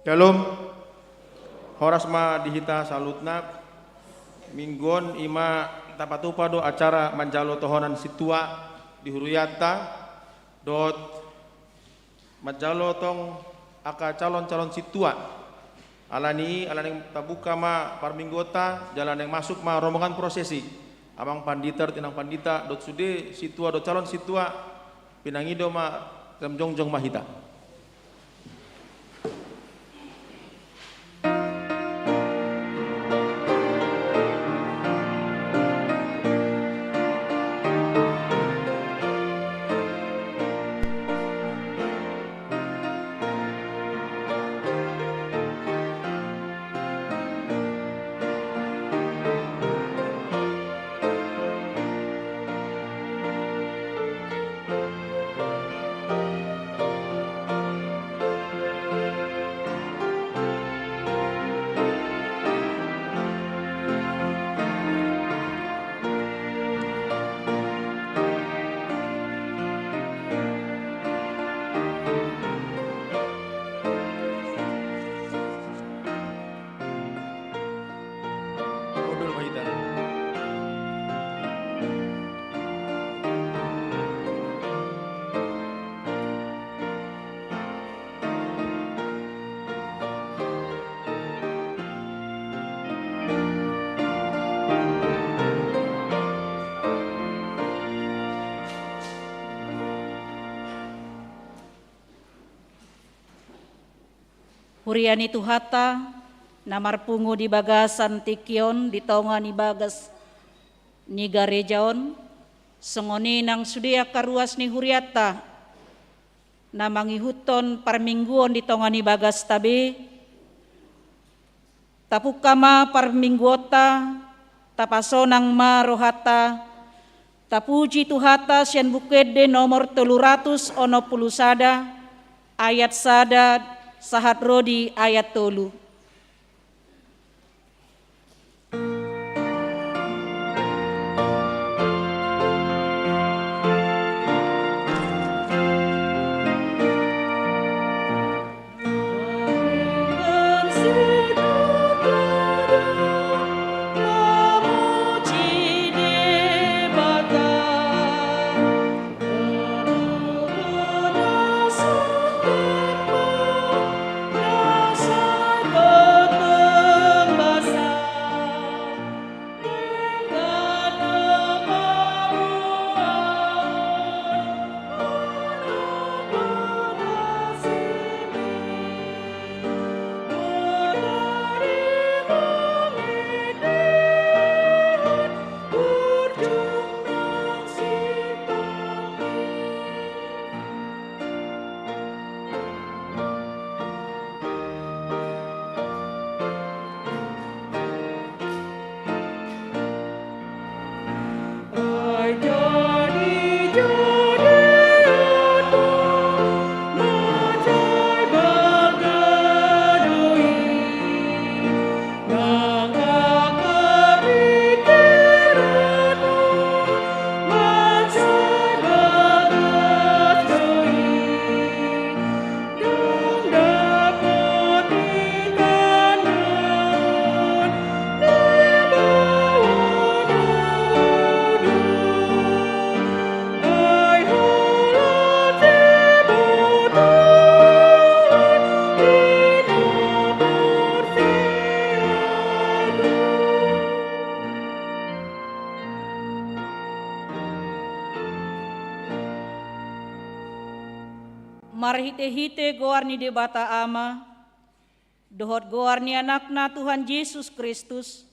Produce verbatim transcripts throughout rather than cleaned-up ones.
Shalom. Horas ma di hita saluhutna. Minggu on ima tapatupa do acara manjalo tohonan sintua di hurianta, dohot manjalo tong angka calon-calon sintua. Alani i, alani tabuka ma parmingguonta, jala naeng masuk ma rombongan prosesi. Amang pandita, dohot inang pandita, dohot sude sintua, dohot calon sintua, pinangido ma, rem jongjong ma hita. Huria ni Tuhanta, na marpungu di bagasan tingki on di tonga ni bagas ni gareja on, songon i nang sude angka ruas ni hurianta, na mangihuthon parmingguon di tonga ni bagasta be, tapungka ma parmingguonta, tapasonang ma rohanta, tapuji Tuhanta sian Buku Ende nomor tolu ratus onom pulu sada, ayat sada, sahat ro di ayat tolu. Marhitehite goar ni Debata Ama, dohot goar ni Anakna Tuhan Jesus Kristus,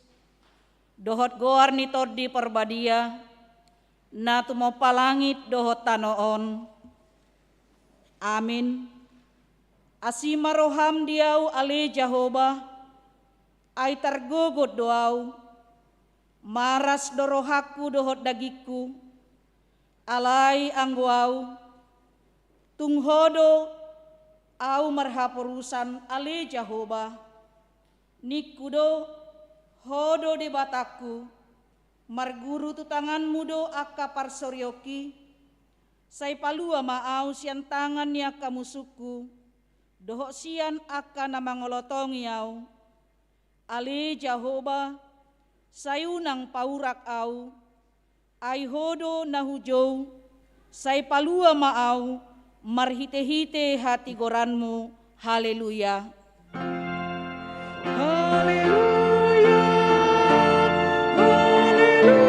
dohot goar ni Tondi Parbadia, na tumompa langit dohot tano on. Amin. Asi ma roham di ahu ale Jahowa, ai targogot do ahu, maras do rohangku dohot dagingku, alai anggo ahu, tung Ho do ahu marhaporusan ale Jahowa, ningku do, Ho do Debatangku, marguru tu tanganmu do angka parsorionki, sai palua ma ahu sian tangan ni angka musungku, dohot sian angka na mangolotongi ahu. Ale Jahowa, sai unang paurak ahu, ai Ho do na hujou, sai palua ma ahu marhitehite hatigoranMu. Haleluya. Haleluya, haleluya,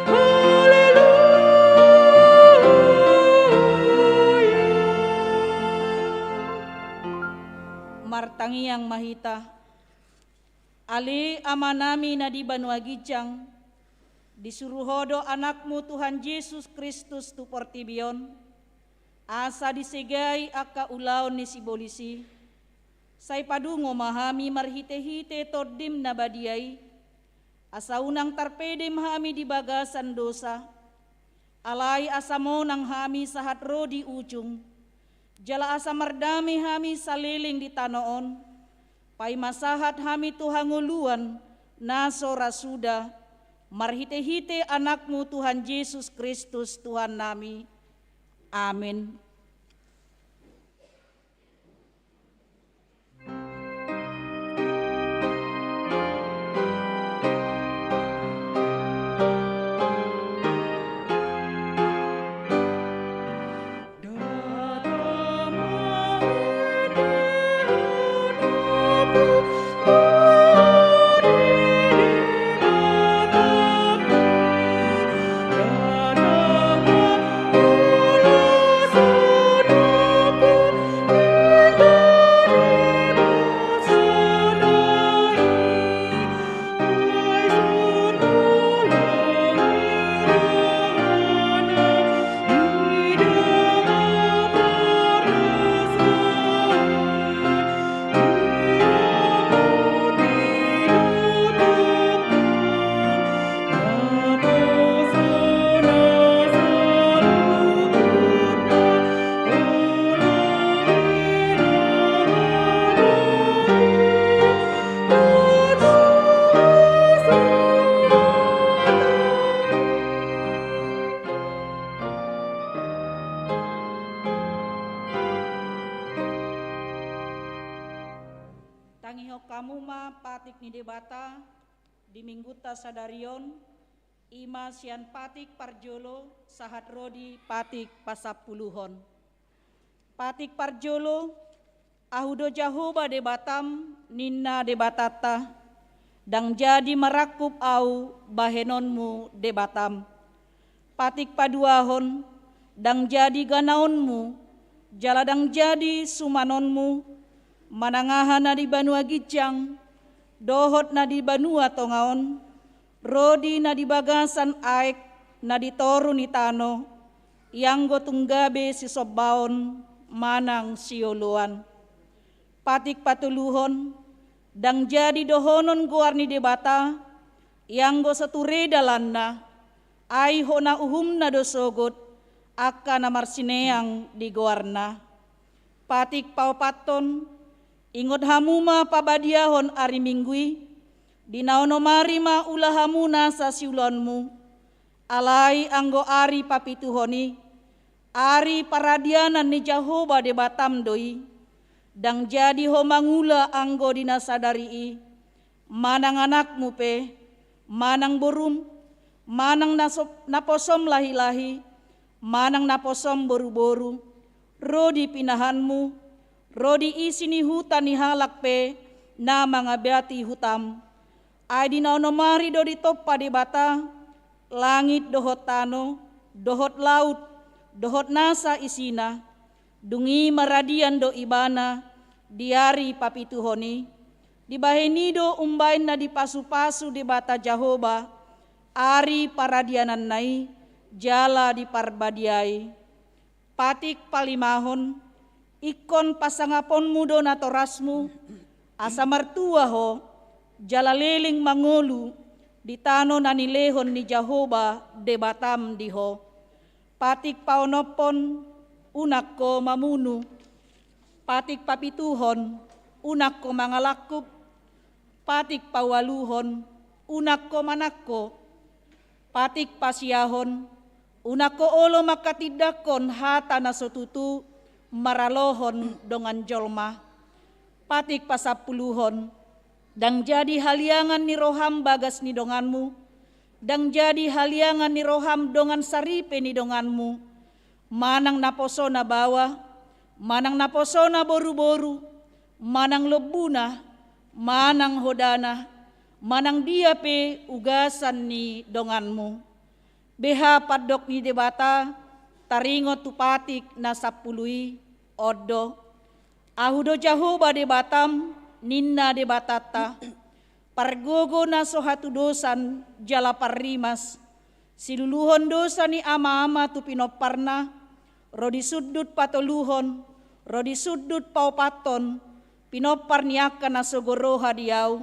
haleluya. Martangiang ma hita. Ale Amanami na di banua ginjang, disuru Ho do AnakMu Tuhan Jesus Kristus tu portibi on, asa disegai angka ulaon ni sibolis i. Sai padungo ma hami marhitehite TondiM na badia i, asa unang tarpedem hami di bagasan dosa, alai asa monang hami sahat ro di ujung, jala asa mardame hami saleleng di tano on, paima sahat hami tu hangoluan na so ra suda, marhitehite AnakMu Tuhan Jesus Kristus Tuhannami. Amin. Tangihon hamu ma patik ni Debata di minggunta sadari on, i ma sian patik parjolo sahat ro di patik pasampuluhon. Patik parjolo, Ahu do Jahowa Debatam, ninna Debatanta, ndang jadi marangkup Ahu bahenonmu Debatam. Patik paduahon, ndang jadi ganaonmu, jala ndang jadi sumanonmu, manang aha na di banua ginjang, dohot na di banua tonga on, ro di na di bagasan aek na di toru ni tano, ianggo tung gabe sisombaon manang sioloan. Patik patoluhon, ndang jadi dohonon goar ni Debata, ianggo so ture dalanna, ai hona uhumna do sogot, angka na marsineang di goarna. Patik paopathon, ingot hamu ma pabadiahon ari Minggu i, di na onom ari ma ula hamu nasa siulaonmu, alai anggo ari papituhon i, ari paradianan ni Jahowa Debatam do i, ndang jadi ho mangula anggo di na sadari i, manang anakmu pe, manang borum, manang na so-, naposom lahilahi, manang naposom boruboru, ro di pinahanmu, ro di isi ni huta ni halak pe na mangabati hutam. Ai di na onom ari do ditompa Debata langit dohot tano, dohot laut, dohot nasa isina. Dung i maradian do Ibana di ari papituhon i. Dibahen i do umbaen na dipasupasu Debata Jahowa ari paradiananna i jala diparbadiai. Patik palimahon, ingkon pasangaponmu do natorasmu, asa martua ho, jala leleng mangolu di tano na nilehon ni Jahowa Debatam di ho. Patik paonomhon, unang ho mamunu. Patik papituhon, unang ho mangalangkup. Patik paualuhon, unang ho manangko. Patik pasiahon, unang ho olo mangkatindangkon hata na so tutu, maralohon dongan jolma. Patik pasampuluhon. Ndang jadi haliangan ni roham bagas ni donganmu, ndang jadi haliangan ni roham dongan saripe ni donganmu, manang naposona baoa, manang naposona boruboru, manang lombuna, manang hodana, manang dia pe ugasan ni donganmu. Beha pandok ni Debata taringot tu patik na sampulu i, on do: Ahu do Jahowa Debatam, ninna Debatanta, pargogo na so hatudosan jala parrimas, siluluhon dosa ni amaama tu pinomparna, ro di sundut patoluhon, ro di sundut paopathon, pinompar ni angka na sogo roha di ahu.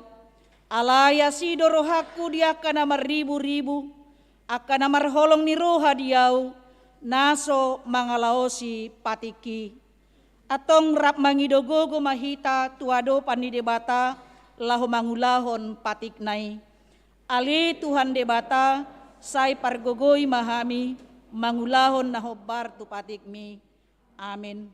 Alai asi do rohangku di angka na marriburibu, angka na marholong ni roha di ahu, na so mangalaosi patik i. Antong rap mangido gogo ma hita tu adopan ni Debata laho mangulahon patikna i. Ale Tuhan Debata, sai pargogoi ma hami mangulahon na hombar tu patikmi. Amen.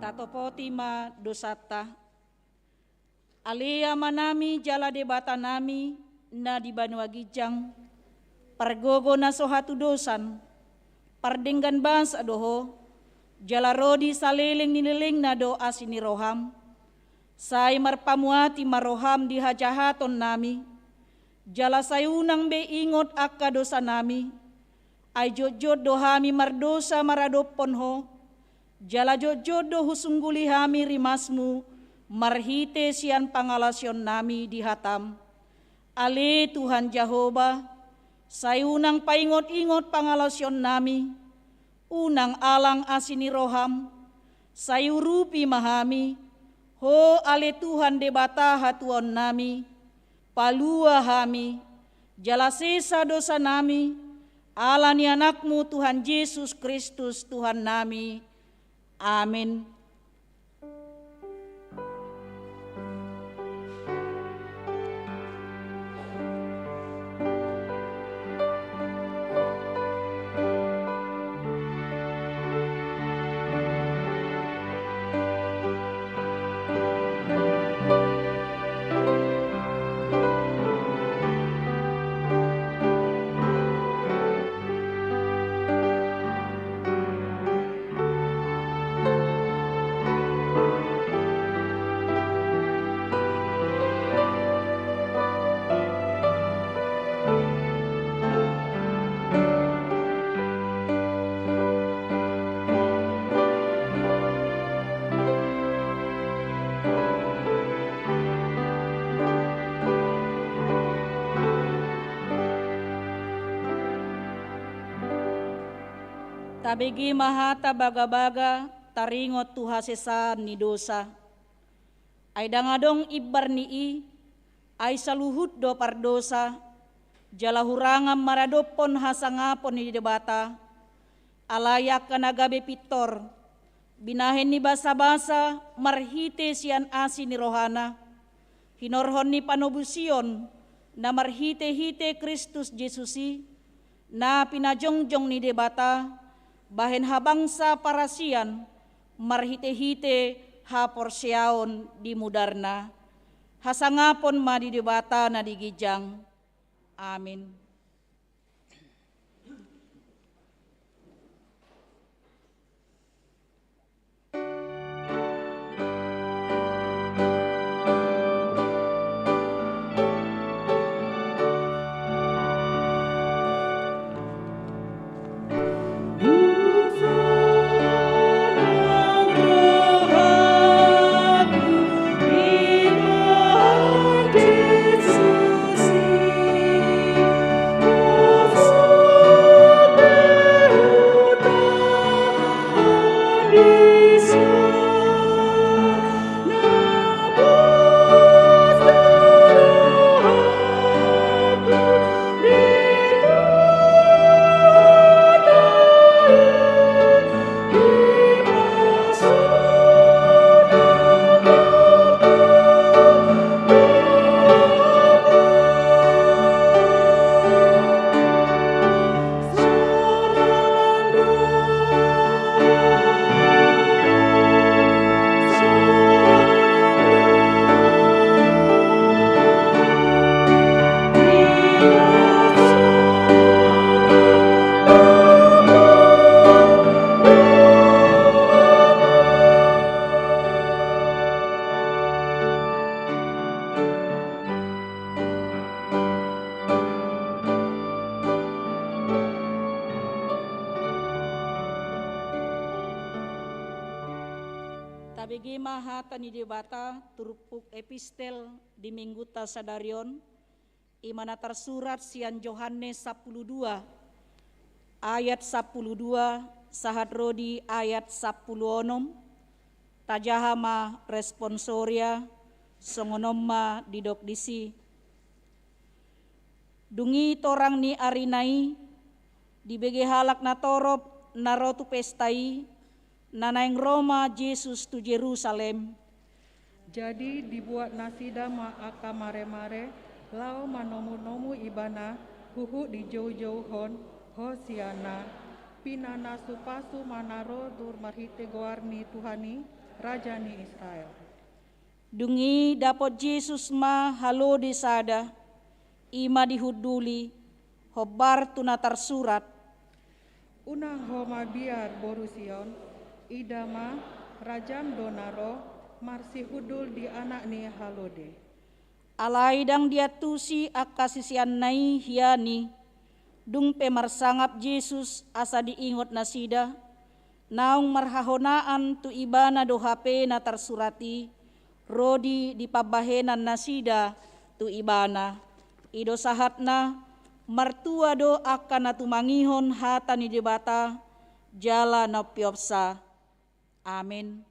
Tatopoti ma dosanta. Ale Amanami jala Debatanami na di banua ginjang, pargogo na so hatudosan, pardenggan basa do Ho, jala ro di saleleng ni lelengna do asi ni roham. Sai marpamuati ma roham di hajahatonnami, jala sai unang be ingot angka dosanami. Ai jotjot do hami mardosa maradophon Ho, jala jotjot do husungguli hami rimasmu marhite sian pangalaosionnami di hatam. Ale Tuhan Jahowa, sai unang paingot-ingot pangalaosionnami, unang alang asi ni roham, sai urupi ma hami, Ho ale Tuhan Debata hatuaonnami, palua hami, jala sesa dosanami, ala ni Anakmu Tuhan Jesus Kristus Tuhannami. Amen. Tabege ma hata bagabaga taringot tu hasesaan ni dosa. Ai ndang adong imbar ni i, ai saluhut do pardosa, jala hurangan maradophon hasangapon ni Debata. Alai angka na gabe pintor, binahen ni basabasa marhite sian asi ni rohana, hinorhon ni panobusion na marhitehite Kristus Jesus i, na pinajongjong ni Debata bahen habangsa parasian marhitehite haporseaon di mudarna. Hasangapon ma di Debata na di ginjang. Amin. Tabege ma hata ni Debata turpuk epistel di minggunta sadari on, i ma na tarsurat sian Johannes sampulu dua, ayat sampulu dua sahat ro di ayat sampulu onom. Tajaha ma responsoria, songon on ma didok disi. Dung i torang ni arina i, dibege halak natorop na ro tu pesta i, na naeng ro ma Jesus tu Jerusalem. Jadi dibuat nasida ma angka maremare, laho manomunomu Ibana, huhut dijoujouhon, Hosianna, pinanasupasu ma na ro tu marhite goar ni Tuhan i, Raja ni Israel. Dung i dapot Jesus ma halode sada, i ma dihunduli, hombar tu na tarsurat. Unang ho mabiar, boru Sion, ida ma, rajam do na ro, marsihundul di anak ni halode. Alai ndang diantusi angka siseanna i hian i, dung pe marsangap Jesus asa diingot nasida, naung marhahonaan tu Ibana do hape na tarsurat i, ro di di pambahenan nasida tu Ibana. I do sahatna, martua do angka na tumangihon hata ni Debata, jala na umpeopsa. Amen.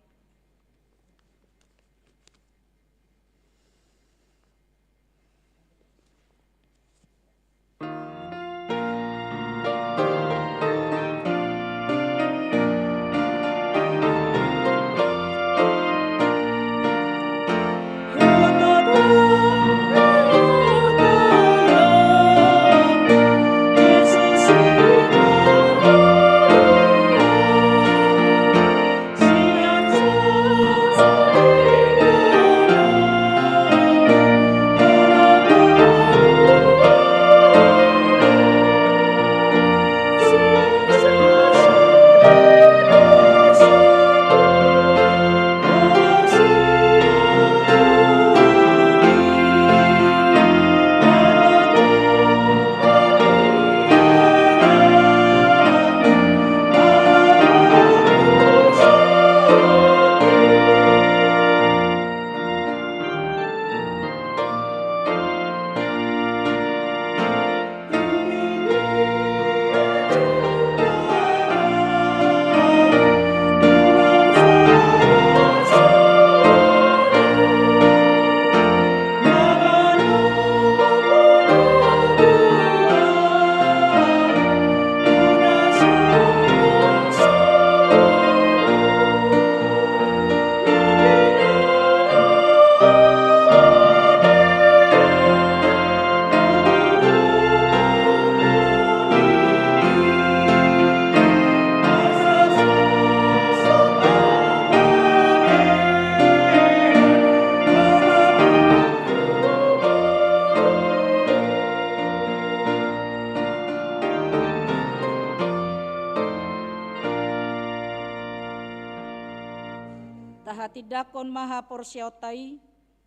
Tahatindangkon ma haporseaonta i,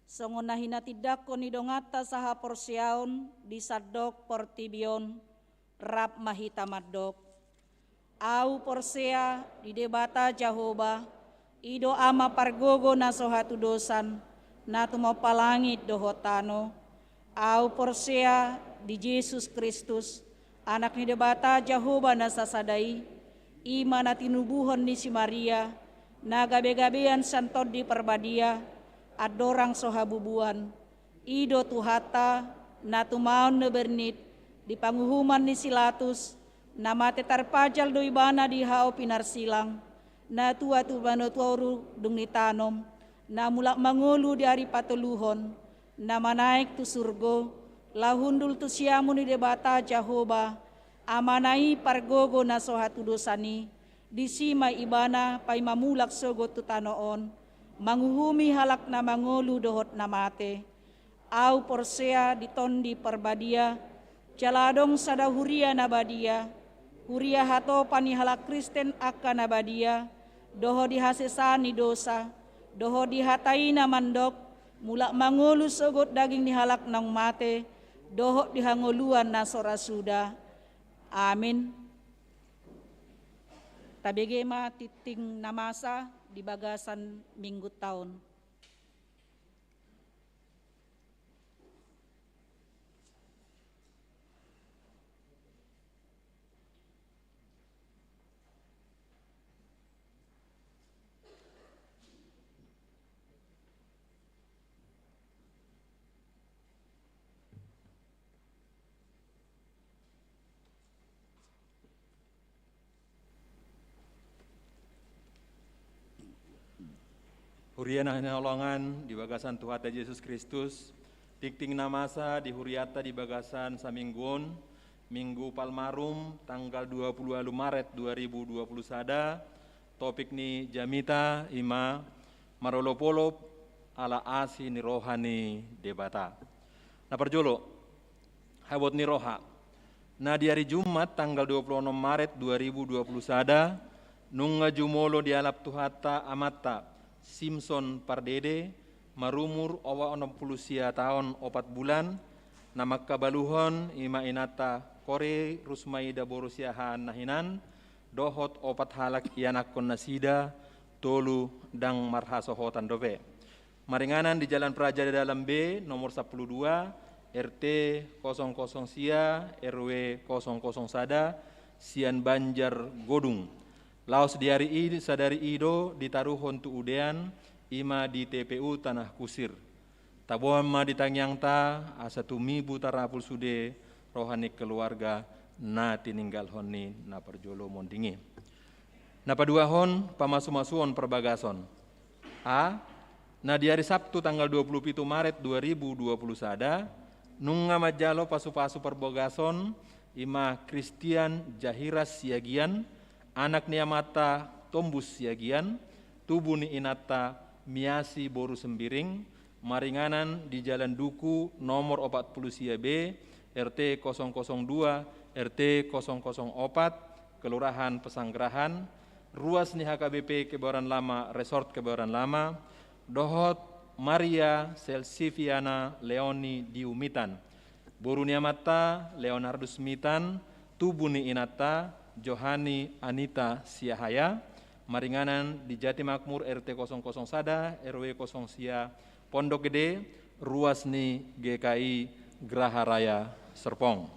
songon na hinatindangkon ni donganta sahaporseaon di sandok portibi on, rap ma hita mandok. Ahu porsea di Debata Jahowa, i do Ama pargogo na so hatudosan, na tumompa langit dohot tano. Ahu porsea di Jesus Kristus, Anak ni Debata Jahowa na sasada i, i ma na tinubuhon ni si Maria, na gabegabean sian Tondi Parbadia, andorang so habubuan. I do Tuhanta, na tumaon na bernit, di panguhuman ni si Latus, na mate tarpajal do ibana di hau pinarsilang, na tua tu banua toru dung ditanom, na mulak mangolu di ari patoluhon, na manaek tu surgo, laho hundul tu siamun ni Debata Jahowa, Amana i pargogo na so hatudosan i, disi ma ibana paima mulak sogot tu tano on, manguhumi halak na mangolu dohot na mate. Ahu porsea di Tondi Parbadia, jala adong sada huria na badia, huria hatopan ni halak Kristen angka na badia, dohot di hasesaan ni dosa, dohot di hata i na mandok, mulak mangolu sogot daging ni halak naung mate, dohot di hangoluan na so ra suda. Amin. Tabege ma tingting na masa di bagasan Minggunta on. Huria na hinaholongan di bagasan Tuhanta Jesus Kristus, tingting na masa di hurianta di bagasan saminggu on, Minggu Palmarum, tanggal dua puluh ualu Maret dua ribu dua puluh sada, topik ni jamita i ma marolopolop ala asi ni roha ni Debata. Na parjolo, habot ni roha. Na di ari Jumat tanggal dua puluh onom Maret dua ribu dua puluh sada, nunga jumolo dialap Tuhanta amanta, Simson Pardede, marumur opat onom pulu sia taon opat bulan, na mangkabaluhon i ma inanta Kori Rusmaida boru Siahaan na hinan, dohot opat halak ianakkon nasida, tolu ndang marhasohotan dope. Maringanan di Jalan Praja Dalam B, nomor sampulu dua, R T kosong kosong sia, R W kosong kosong sada, sian Banjar Godung. Laos di ari i, sadari i do ditaruhon tu udean, i ma di T P U Tanah Kusir. Taboan ma di tangiangta, asa tumibu tarapul sude roha ni keluarga na tininggalhon ni na parjolo monding i. Na paduahon, pamasumasuon parbagason. A, na di ari Sabtu tanggal dua puluh pitu Maret dua ribu dua puluh sada, nunga manjalo pasupasu parbagason, i ma Christian Jahiras Siagian, anak ni amanta Tombus Siagian, tubu ni inanta Miasi boru Sembiring, maringanan di Jalan Duku nomor opat pulu sia B, R T kosong kosong dua, R T kosong kosong opat, Kelurahan Pesanggerahan, ruas ni H K B P Kebayoran Lama, Resort Kebayoran Lama, dohot Maria Selsiviana Leoni di Umitan. Boru ni amanta Leonardus Mitan, tubu ni inanta Johani Anita Siahaan, maringanan di Jati Makmur R T kosong kosong sada, R W kosong sia, Pondok Gede, ruas ni G K I Graha Raya Serpong.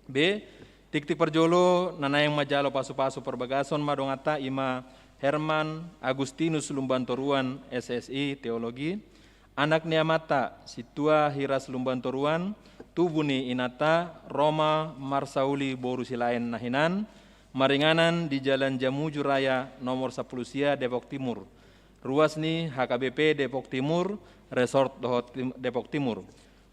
B, tingting parjolo na naeng manjalo pasupasu parbagason ma donganta, i ma Herman Agustinus Lumbantoruan, S S I, Teologi, anak ni amanta Sintua Hiras Lumbantoruan, tubu ni inanta Roma Marsauli boru Silaen na hinan, maringanan di Jalan Jamuju Raya nomor sampulu sia, Depok Timur, ruas ni H K B P Depok Timur, Resort dohot Tim-, Depok Timur.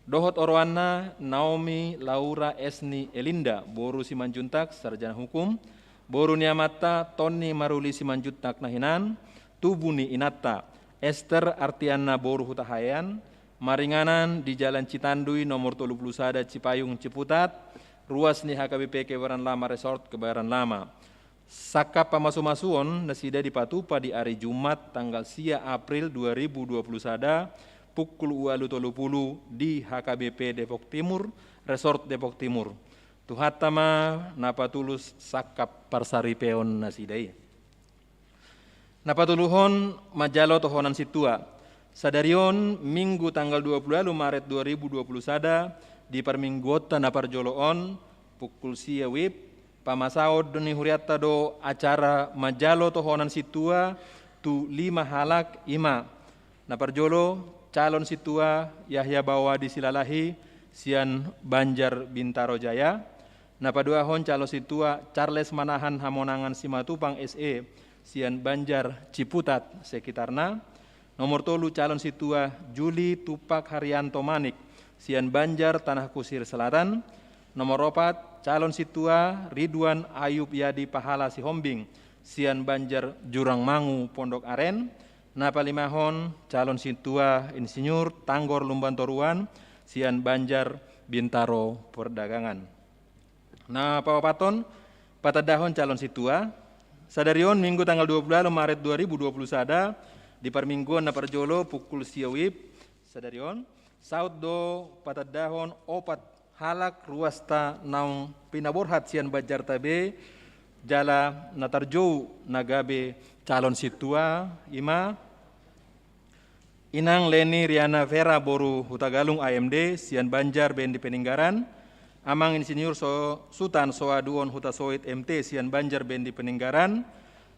Dohot oroanna Naomi Laura Esni Elinda, boru Simanjuntak, sarjana hukum, boru ni amanta Tonni Maruli Simanjuntak na hinan, tubu ni inanta Ester Artianna boru Hutahaean, maringanan di Jalan Citandui nomor tolu pulu sada Cipayung Ciputat, ruas ni H K B P Kebayoran Lama Resort Kebayoran Lama. Sangkap pamasumasuon nasida dipatupa di ari Jumat tanggal sia April dua ribu dua puluh sada, pukul ualu tolu pulu di H K B P Depok Timur, Resort Depok Timur. Tuhanta ma na patulus sangkap parsaripeon nasida i. Na patoluhon, manjalo tohonan sintua. Sadari on, Minggu tanggal dua puluh ualu Maret dua ribu dua puluh sada, di parmingguonta na parjolo on, pukul sia wib, pamasaon ni hurianta do acara manjalo tohonan sintua tu lima halak, i ma: na parjolo, calon sintua Yahya Bawadi Silalahi sian Banjar Bintaro Jaya. Na paduahon, calon sintua Charles Manahan Hamonangan Simatupang S E sian Banjar Ciputat sekitarna. Nomor tolu, calon sintua Juli Tumpak Haryanto Manik sian Banjar Tanah Kusir Selatan. Nomor opat, calon sintua Ridwan Ayub Yadi Pahala Sihombing sian Banjar Jurangmangu Pondok Aren. Na palimahon, calon sintua Insinyur Tanggor Lumban Toruan sian Banjar Bintaro Perdagangan. Na paopathon, patandahon calon sintua. Sadari on, Minggu tanggal dua puluh ualu Maret dua ribu dua puluh sada, di parmingguon na parjolo pukul sia wib, sadari on, saut do patandahon opat halak ruasta naung pinaborhat sian Banjarta be, jala na tarjou na gabe calon sintua, i ma: Inang Leni Riana Vera boru Hutagalung A M D sian Banjar Bendi Peninggaran, Amang Insinyur So-, Sutan Soaduon Hutasoit M T sian Banjar Bendi Peninggaran,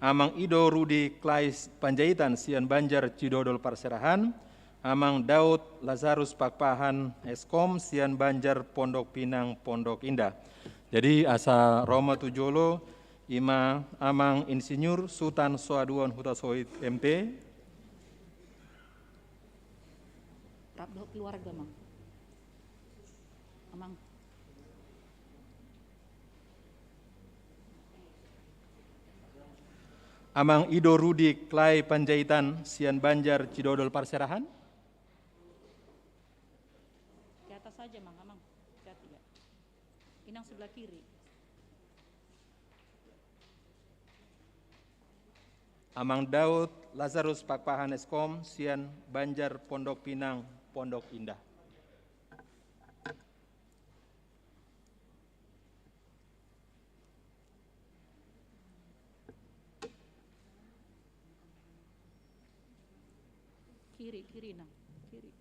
Amang Ido Rudi Klais Panjaitan sian Banjar Cidodol Parserahan, Amang Daud Lazarus Pakpahan S Kom sian Banjar Pondok Pinang Pondok Indah. Jadi asa ro ma tu jolo, i ma Amang Insinyur Sutan Soaduon Hutasoit M T. Rap dohot keluarga, Mang. Amang. Amang Ido Rudi Klai Panjaitan sian Banjar Cidodol Parserahan. Ke atas saja, Mang, Amang. Ke atas, ya. Inang sebelah kiri. Amang Daud Lazarus Pakpahan S Kom sian Banjar Pondok Pinang Pondok Indah. Kiri, kiri, Nang. Kiri.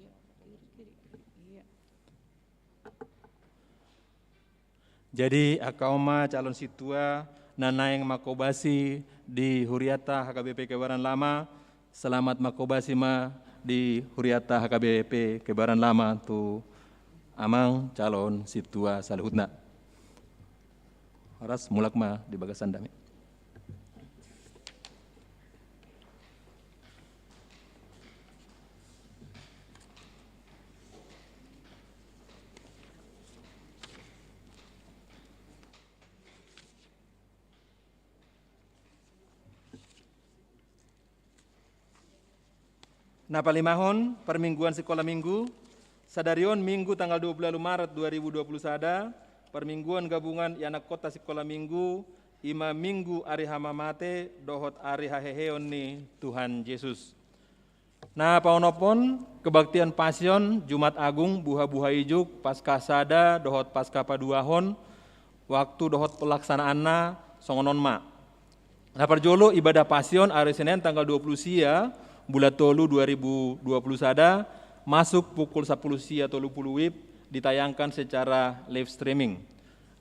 Iya, kiri, kiri, kiri. Iya. Jadi, angka on ma calon sintua na naeng manghobasi di hurianta H K B P Kebayoran Lama, selamat manghobasi ma di hurianta H K B P Kebayoran Lama tu amang calon sintua saluhutna. Horas, mulak ma di bagasan dame. Na palimahon, parmingguan sikola minggu. Sadari on Minggu tanggal dua puluh ualu Maret dua ribu dua puluh sada, parmingguan gabungan ianakhonta sikola minggu, i ma Minggu ari hamamate dohot ari haheheon ni Tuhan Jesus. Na paonomhon, kebaktian Pasion, Jumat Agung, Buhabuha Ijuk, Paskah sada dohot Paskah paduahon, waktu dohot pelaksanaanna songon on ma. Na parjolo, ibadah Pasion ari Senen tanggal dua puluh sia bulan tolu dua ribu dua puluh sada, masuk pukul sampulu sia tolu pulu wib, ditayangkan secara live streaming.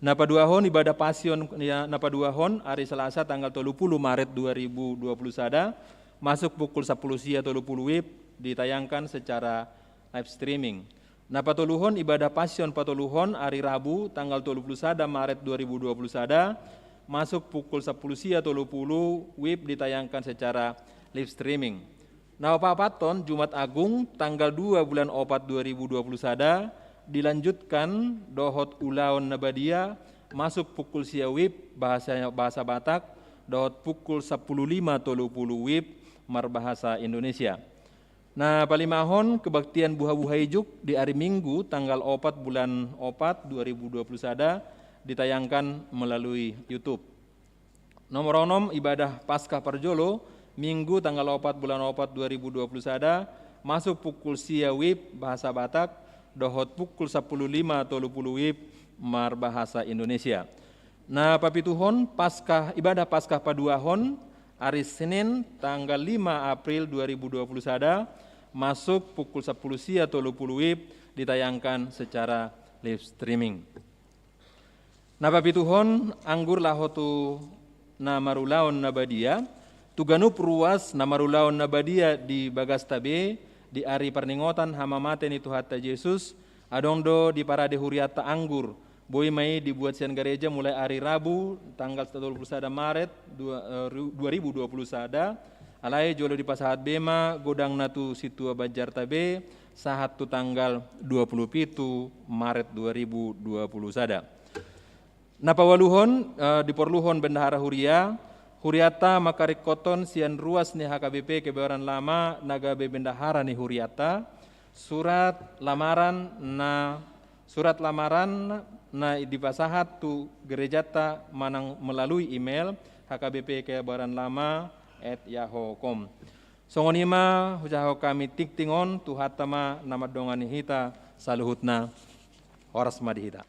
Na paduahon, ibadah Pasion, ya, na paduahon ari Selasa tanggal tolu pulu Maret dua ribu dua puluh sada, masuk pukul sampulu sia tolu pulu wib, ditayangkan secara live streaming. Na patoluhon, ibadah Pasion patoluhon ari Rabu tanggal tolu pulu sada Maret dua ribu dua puluh sada, masuk pukul sampulu sia tolu pulu wib, ditayangkan secara live streaming. Na paopathon, Jumat Agung tanggal dua bulan opat dua ribu dua puluh sada, dilanjutkan dohot ulaon na badia, masuk pukul sia wib bahasa, bahasa Batak, dohot pukul sampulu lima tolu pulu wib marbahasa Indonesia. Na palimahon, kebaktian Buhabuha Ijuk di ari Minggu tanggal opat bulan opat dua ribu dua puluh sada, ditayangkan melalui YouTube. Nomor onom, ibadah Paskah parjolo, Minggu tanggal opat bulan opat dua ribu dua puluh sada, masuk pukul sia WIB bahasa Batak, dohot pukul sampulu lima tolu pulu WIB marbahasa Indonesia. Na papituhon, Paskah, ibadah Paskah paduahon, ari Senin tanggal lima April dua ribu dua puluh sada, masuk pukul sampulu sia tolu pulu WIB, ditayangkan secara live streaming. Na papituhon, anggur laho tu na marulaon na badia, tu ganup ruas na marulaon na badia di bagasta be, di ari parningotan hamamate ni Tuhanta Jesus, adong do diparade hurianta anggur, boi ma i dibuat sian gareja mulai ari Rabu, tanggal tolu pulu sada Maret, dua, eh, ru-, dua ribu dua puluh sada, alai jolo dipasahat be ma godangna tu sintua banjarta be, sahat tu tanggal dua pulu pitu Maret dua ribu dua puluh sada. Na paualuhon, eh, diporluhon bendahara huria, hurianta mangkaringkothon sian ruas ni H K B P Kebayoran Lama na gabe bendahara ni hurianta, surat lamaran na, surat lamaran na dipasahat tu gerejanta manang melalui email H K B P Kebayoran Lama at yahoo dot com. Songon i ma hujahahon hami tingting on, Tuhanta ma na mandongani hita saluhutna. Horas ma di hita.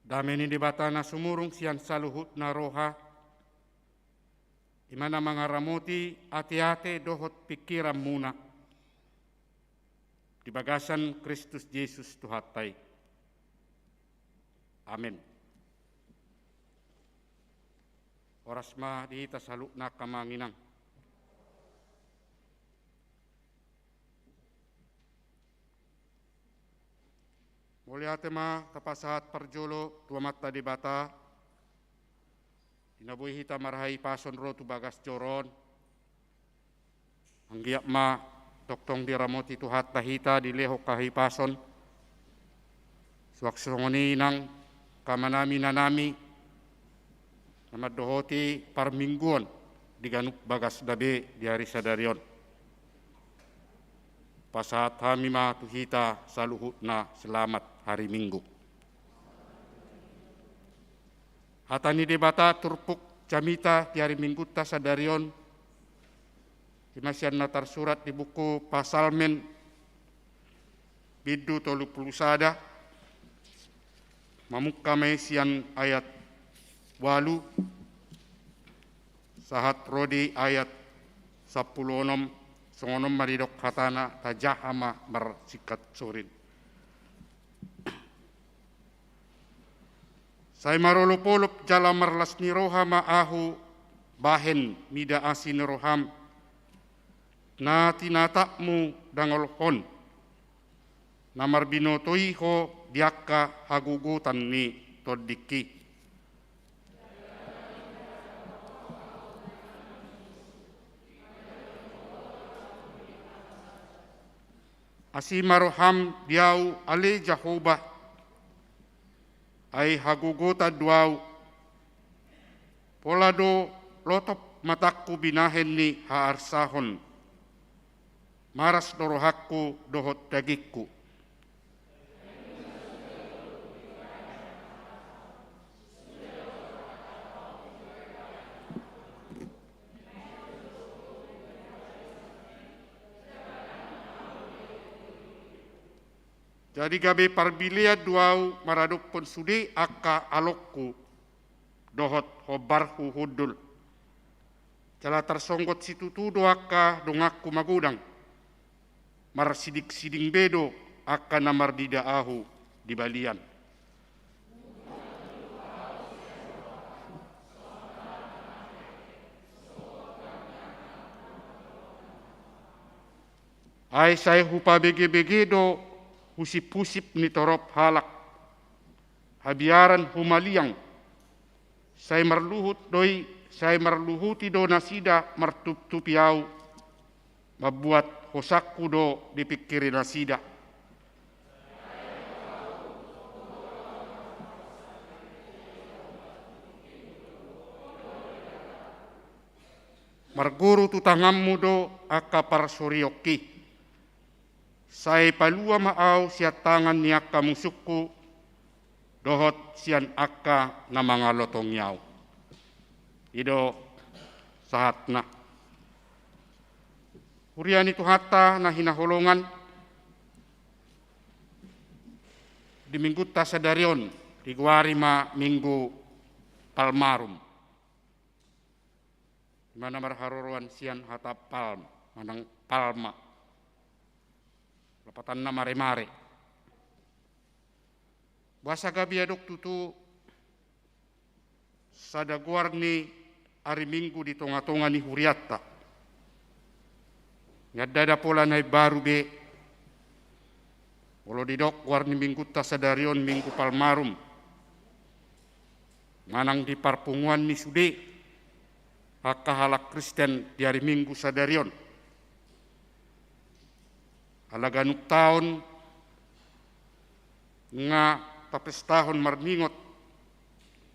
Dame ni Debata na sumurung sian saluhutna roha, i ma na mangaramoti ateate dohot pingkiranmuna di bagasan Kristus Jesus Tuhanta i. Amen. Horas ma di hita saluhutna, angka amang inang. Mauliate ma tapasahat parjolo tu Amanta Debata, di na boi hita marhahipason ro tu bagas joro on. Anggiat ma tongtong diramoti Tuhanta hita, dilehon hahipason, suang songon i nang angka amanami, inanami, na mandohoti parmingguon di ganup bagasna be di ari sadari on. Pasahat hami ma tu hita saluhutna selamat hari Minggu. Hata ni Debata turpuk jamita di ari Minggunta sadari on, i ma sian na tarsurat di buku Psalmen bindu tolu pulu sada, mamungka ma i sian ayat ualu sahat ro di ayat sampulu onom, songon on ma didok hatana, tajaha ma marsingkat sorin. Sai marolopolop jala marlas ni roha ma ahu bahen mida asi ni roham, na tinatapmu dangolhon, na marbinoto i ho di angka hagogotan ni tondingki. Asi ma roham di ahu ale Jahowa, ai hagogotan do ahu. Pola do lotop matangku binahen ni haarsahon. Maras do rohangku dohot dagingku. Jadi gabe parbilean do ahu maradophon sude angka alongku dohot hombarhu hundul. Jala tarsonggot situtu do angka donganku magodang. Marsidingsiding be do angka na marnida ahu di balian. Ai sai hupabegebege do husiphusip ni torop halak. Habiaran humaliang. Sai marluhut do i, sai marluhuti do nasida martuptupi ahu. Mambuat hosangku do dipingkiri nasida. Marguru tu tanganmu do angka parsorionki. Sai palua ma ahu sian tangan ni angka musungku, dohot sian angka na mangalotongi ahu. I do sahatna. Huria ni Tuhanta na hinaholongan, di minggunta sadari on digoari ma Minggu Palmarum. Di mana marharoroan sian hata palm, manang palma. Lapatanna maremare. Boasa gabe adong tutu sada goar ni ari Minggu di tongatonga ni hurianta. Ndada pola na imbaru be. Molo didok goar ni minggunta sadari on Minggu Palmarum, manang di parpunguan ni sude angka halak Kristen di ari Minggu sadari on. Ala ganup taon nga tapestahon marningot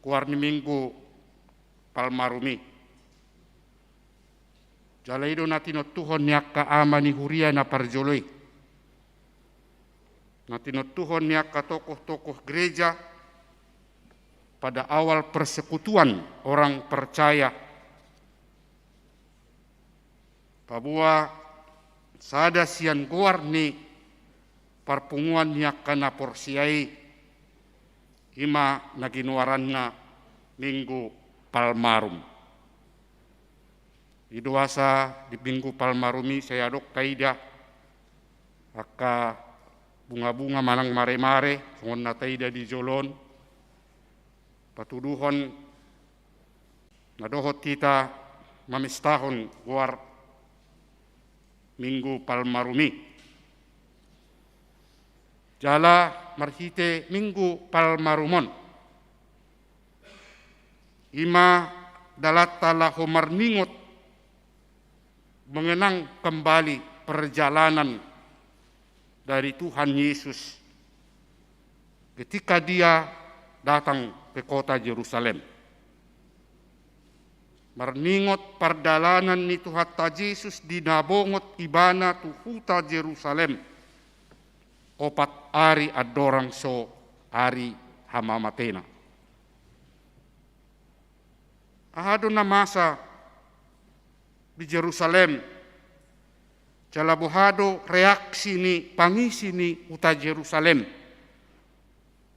goar ni Minggu Palmarum i. Jala i do na tinontuhon ni angka ama ni huria na parjolo i. Na tinontuhon ni angka tokoh-tokoh gereja pada awal persekutuan orang percaya. Paboa sada sian goar ni parpunguan ni angka na porsea i, i ma na ginoaranna Minggu Palmarum. I do asa di Minggu Palmarum i sai adong taida angka bungabunga manang maremare, songon na taida di jolo on, patuduhon na dohot hita mamestahon goar Minggu Palmarum i. Jala marhite Minggu Palmarum on, i ma dalanta laho marningot mengenang kembali perjalanan dari Tuhan Yesus ketika Dia datang ke kota Jerusalem. Marningot pardalanan ni Tuhanta Jesus di na bongot Ibana tu huta Jerusalem opat ari andorang so ari hamamatena. Aha do na masa di Jerusalem? Jala boha do reaksi ni pangisi ni huta Jerusalem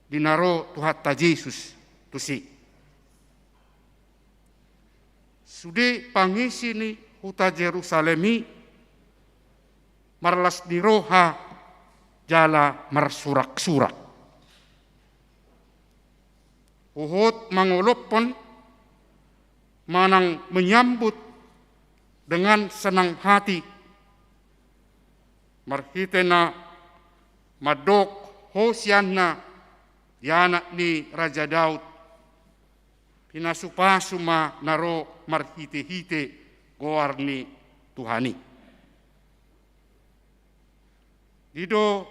di na ro Tuhanta Jesus tusi? Sude pangisi ni huta Jerusalem i marlas ni roha jala marsuraksurak. Huhut mangolophon manang menyambut dengan senang hati marhite na mandok Hosianna di Anak ni Raja Daud. Pinasupasu ma na ro marhitehite goar ni Tuhan i. I do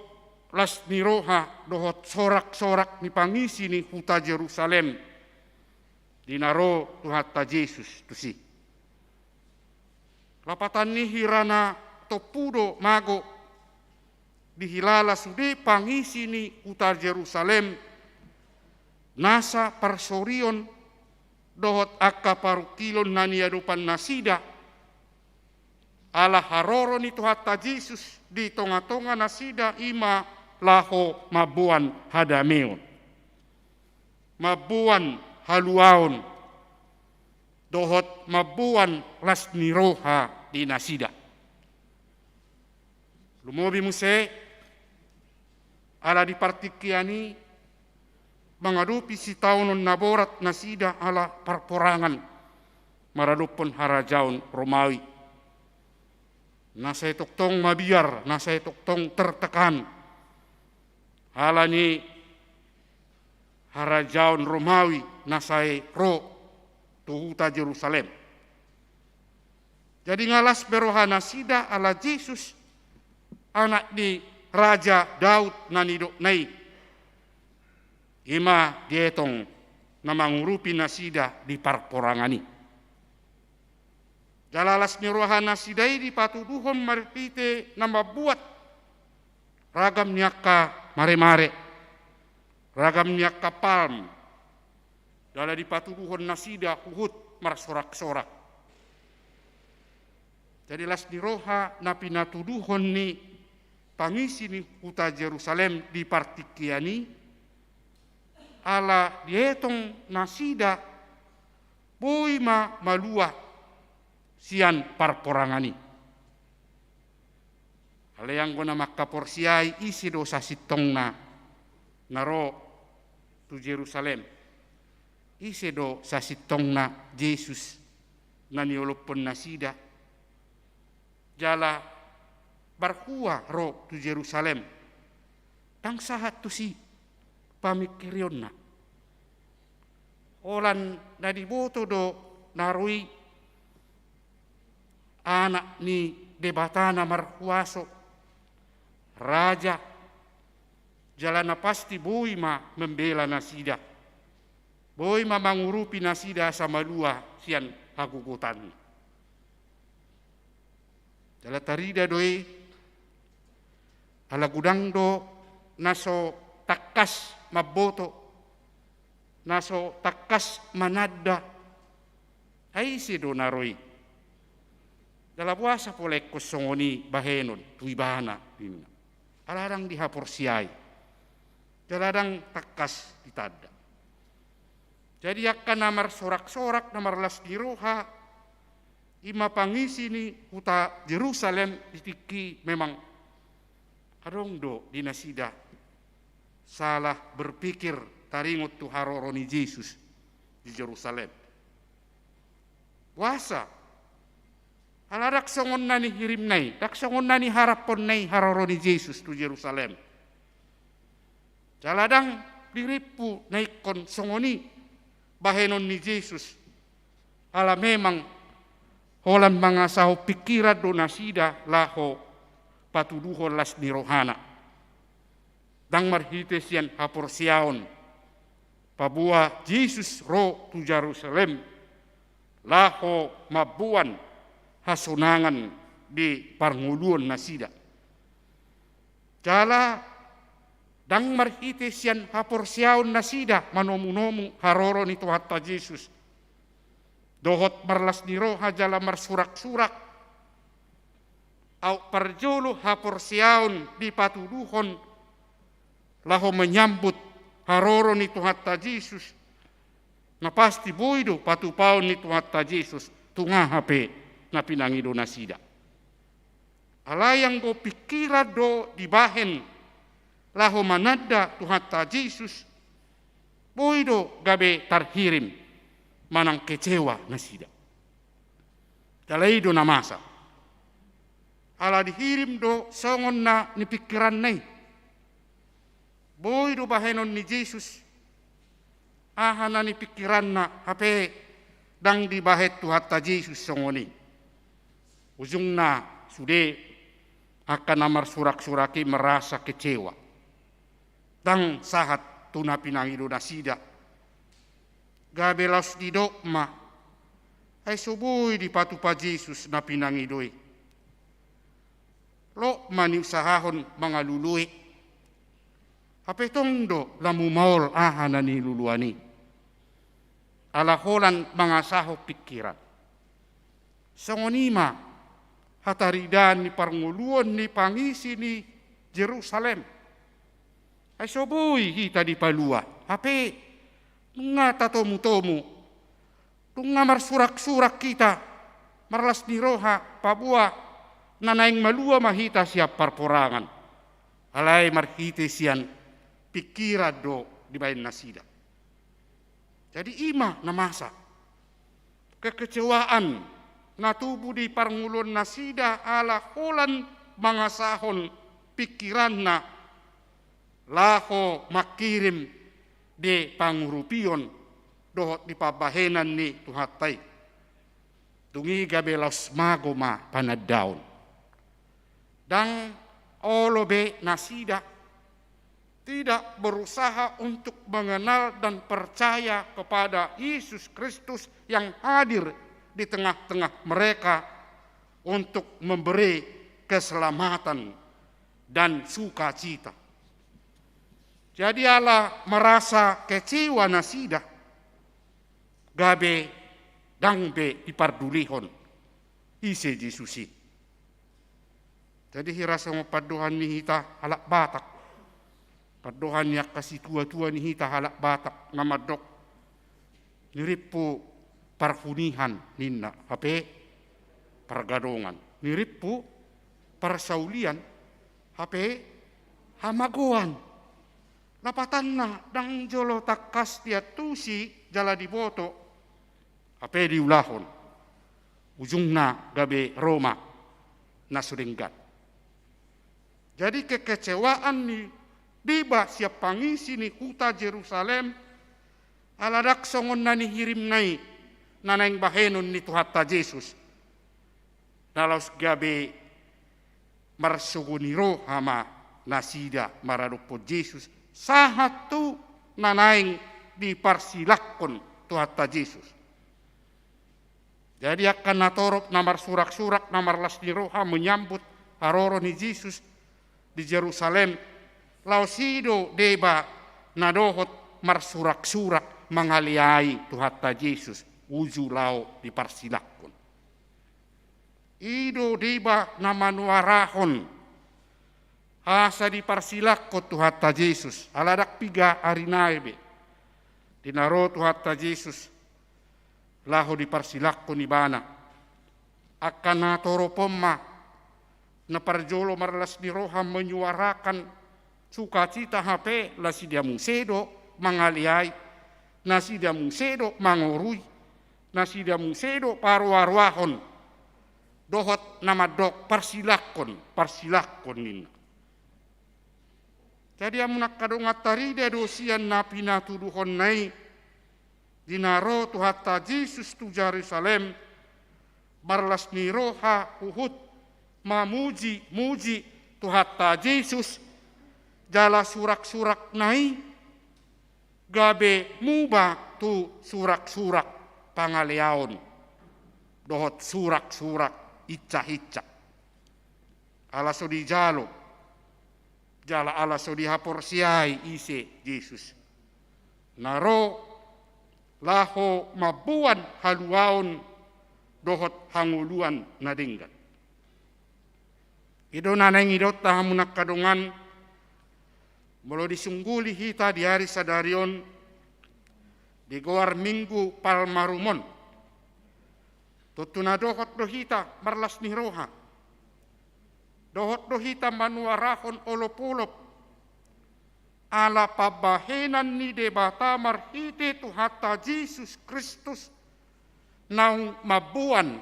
las ni roha dohot sorak-sorak ni pangisi ni huta Jerusalem di na ro Tuhanta Jesus tusi. Lapatan ni hira na tompu do mago dihilala sude pangisi ni huta Jerusalem nasa parsorion dohot angka parungkilon na niadopan nasida, ala haroro ni Tuhanta Jesus di tonga-tonga nasida i ma laho mamboan hadameon, mamboan haluaon, dohot mamboan las ni roha di nasida. Lumobi muse, ala di partingkian i mangadopi sitaonon na borat nasida ala parporangan maradophon harajaon Romawi. Na sai tongtong mabiar, na sai tongtong tertekan ala ni harajaon Romawi na sai ro tu huta Jerusalem. Jadi nga las be roha nasida ala Jesus, anak ni Raja Daud na nidokna i, i ma dietong na mangurupi nasida di parporangan i. Jala las ni roha nasida i dipatuduhon marhite na mambuat ragam ni angka mare-mare, ragam ni angka palm, jala dipatuduhon nasida huhut marsorak-sorak. Jadi las ni roha na pinatuduhon ni pangisi ni huta Jerusalem di partingkian i, ala dietong nasida boi ma malua sian parporangan i. Alai anggo na mangkaporseai, ise do sasintongna na ro tu Jerusalem? Ise do sasintongna Jesus na niolophon nasida? Jala marhua ro tu Jerusalem? Ndang sahat tusi pamingkirionna. Holan na diboto do na ro i anak ni Debata na markuaso, raja, jala na pasti boi ma mambela nasida, boi ma mangurupi nasida asa malua sian hagogotanna. Jala tarida do i, ala godang do na so tangkas mamboto, na so tangkas mananda, ai ise do na ro i? Jala boasa pola ingkon songon i bahenon tu ibana, ninna. Ala ndang dihaporseai, jala ndang tangkas ditanda. Jadi angka na marsorak-sorak, na marlas ni roha, i ma pangisi ni huta Jerusalem di tingki i, memang adong do di nasida salah berpikir taringot tu haroro ni Jesus di Jerusalem. Boasa? Ala ndang songon na nihirimna i, ndang songon na niharaphonna i haroro ni Jesus tu Jerusalem. Jala ndang dirimpu na ingkon songon i bahenon ni Jesus. Ala memang holan mangasahon pingkiran do nasida laho patuduhon las ni rohana. Ndang marhite sian haporseaon paboa Jesus ro tu Jerusalem laho mamboan hasonangan di parngoluon nasida. Jala ndang marhite sian haporseaon nasida manomu-nomu haroro ni Tuhanta Jesus, dohot marlas ni roha jala marsurak-surak. Aut parjolo haporseaon dipatuduhon laho manyambut haroro ni Tuhanta Jesus, na pasti boi do patupaon ni Tuhanta Jesus tu nga hape na pinangido nasida. Alai anggo pingkiran do dibahen laho mananda Tuhanta Jesus, boi do gabe tarhirim manang kecewa nasida. Jala i do na masa. Ala dihirim do songon na nipingkiranna i. Boi do bahenon ni Jesus aha na nipingkiranna, hape ndang dibahen Tuhanta Jesus songon i. Ujungna sude Angka na marsurak-surak i merasa kecewa. Ndang sahat tu na pinangido nasida. Gabe laos didok ma, ai so boi dipatupa Jesus na pinangido i. Lot ma niusahahon mangalului. Hape tong do lamu maol aha na niluluan i. Ala holan mangasahon pingkiran. Songon i ma hataridaan ni parngoluon ni pangisi ni Jerusalem. Ai so boi hita dipalua, hape nunga tatomu-tomu, nunga marsurak-surak hita, marlas ni roha, paboa na naeng malua ma hita sian parporangan. Alai marhite sian pingkiran do dibaen nasida. Jadi i ma na masa. Kekecewaan na tubu di parngoluon nasida ala holan mangasahon pingkiranna laho mangkirim di pangurupion dohot di pambahenan ni Tuhanta i. Dung i gabe laos mago ma panandaon. Ndang olo be nasida tidak berusaha untuk mengenal dan percaya kepada Yesus Kristus yang hadir di tengah-tengah mereka untuk memberi keselamatan dan sukacita. Jadi ala merasa kecewa nasida, gabe ndang be dipardulihon ise Jesus i. Jadi hira songon pandohan ni hita halak Batak, pandohan ni angka situa-tua ni hita halak Batak na mandok, nirimpu parhunihan ninna, hape pargadongan, nirimpu parsaulian, hape hamagoan. Lapatanna ndang jolo tangkas diantusi jala diboto, hape diulahon. Ujungna gabe ro ma na so denggan. Jadi kekecewaan ni deba sian pangisi ni huta Jerusalem, ala ndang songon na nihirimna i na naeng bahenon ni Tuhanta Jesus. Na laos gabe marsogo ni roha ma nasida maradophon Jesus, sahat tu na naeng diparsilakkon Tuhanta Jesus. Jadi angka natorop na marsurak-surak, na marlas ni roha menyambut haroro ni Jesus di Jerusalem, laos i do deba na dohot marsurak-surak mangaleai Tuhanta Jesus uju laho diparsilakkon. I do deba na manuarahon asa diparsilakkon Tuhanta Jesus, ala ndang piga ari nai be di na ro Tuhanta Jesus laho diparsilakkon ibana. Angka natorop on ma na parjolo marlas ni roha menyuarakan sukacita, hape nasida muse do mangaleai, nasida muse do mangorui, nasida muse do paroa-roahon dohot na mandok parsilakkon, parsilakkon ninna. Jadi hamu angka dongan, tarida do sian na pinatuduhonna i, di na ro Tuhanta Jesus tu Jerusalem, marlas ni roha huhut mamuji-muji Tuhanta Jesus, jala surak-surakna i gabe muba tu surak-surak pangaleaon dohot surak-surak hinsa-hinsa. Ala so dijalo jala ala so dihaporseai ise Jesus na ro laho mamboan haluaon dohot hangoluan na denggan. I do na naeng idaonta hamu angka dongan, molo disungguli hita di ari sadari on, di goar Minggu Palmarum on, tontu na dohot do hita marlas ni roha. Dohot do hita manuarahon olop-olop ala pambahenan ni Debata marhite Tuhanta Jesus Kristus naung mamboan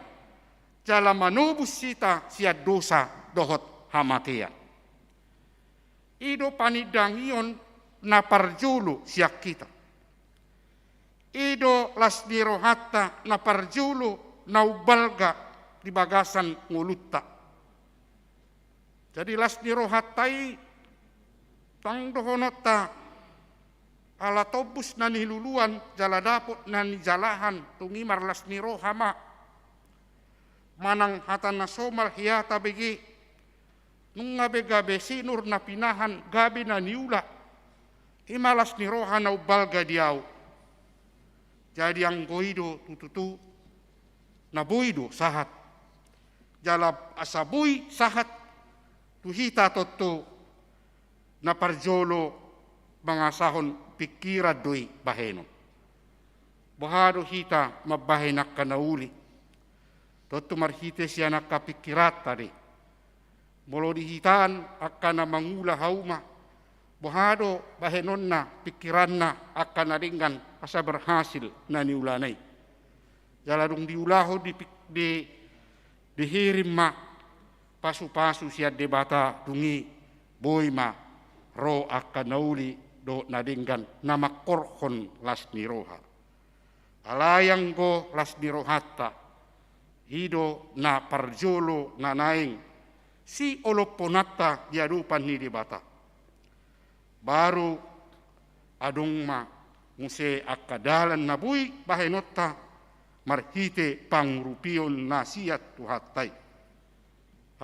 jala manobus hita sian dosa dohot hamatean. I do panindangion na parjolo sian hita. I do las ni rohanta na parjolo na umbalga di bagasan ngolunta. Jadi las ni rohanta i, tong dohononta, ala tombus na niluluan jala dapot na nijalahan, tung i marlas ni roha ma. Manang hata na somal hea tabege, nunga be gabe sinur na pinahan gabe na niula, i ma las ni roha na umbalga di ahu. Jadi anggo i do tutu, na boi do sahat. Jala asa boi sahat tu hita tontu, na parjolo mangasahon pingkiran do i bahenon. Boha do hita mambahen angka na uli? Tontu marhite sian angka pingkiranta do i. Molo di hita an angka na mangula hauma, boha do bahenonna, pingkiranna angka na denggan asa berhasil na niulana i? Jala dung diulahon di, di, dihirim ma pasupasu sian Debata, dung i boi ma ro angka na uli dohot na denggan na mangkorhon las ni roha. Alai anggo las ni rohanta, i do na parjolo na naeng siolopkonanta di adopan ni Debata. Baru adong ma muse angka dalan na boi bahenonta marhite pangurupion na sian Tuhanta i.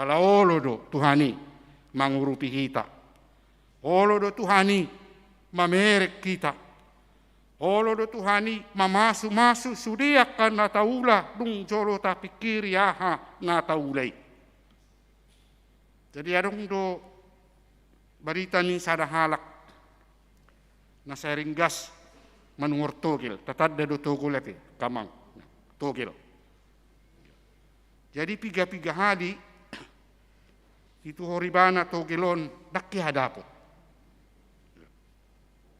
Ala olo do Tuhan i mangurupi hita. Olo do Tuhan i mamereng hita. Olo do Tuhan i mamasumasu sude angka na taula dung jolo tapingkiri aha na taula i. Jadi adong do barita ni sada halak na sering gas manuhor togel, tatanda do togel ate, kamang, togel. Jadi piga-piga hali dituhor ibana togel on, ndang hea dapot.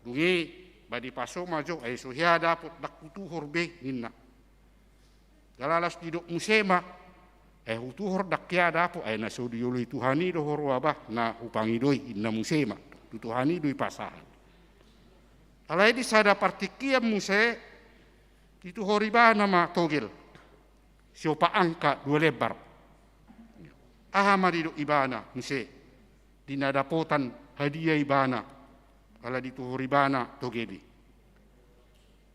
Dung i, ba dipaso ma jo, ai so hea dapot, ndang hutuhor be ninna. Jala laos didok muse ma, ai hutuhor ndang hea dapot, ai na so dioloi Tuhan i do ho roha bah, na hupangidoi, ninna muse ma. Tu Tuhan i do ipasahat. Alai di sada partingkian muse, dituhor ibana ma togel siopat angka dua lembar. Aha ma didok ibana muse di na dapotan hadia ibana ala dituhor ibana togel i?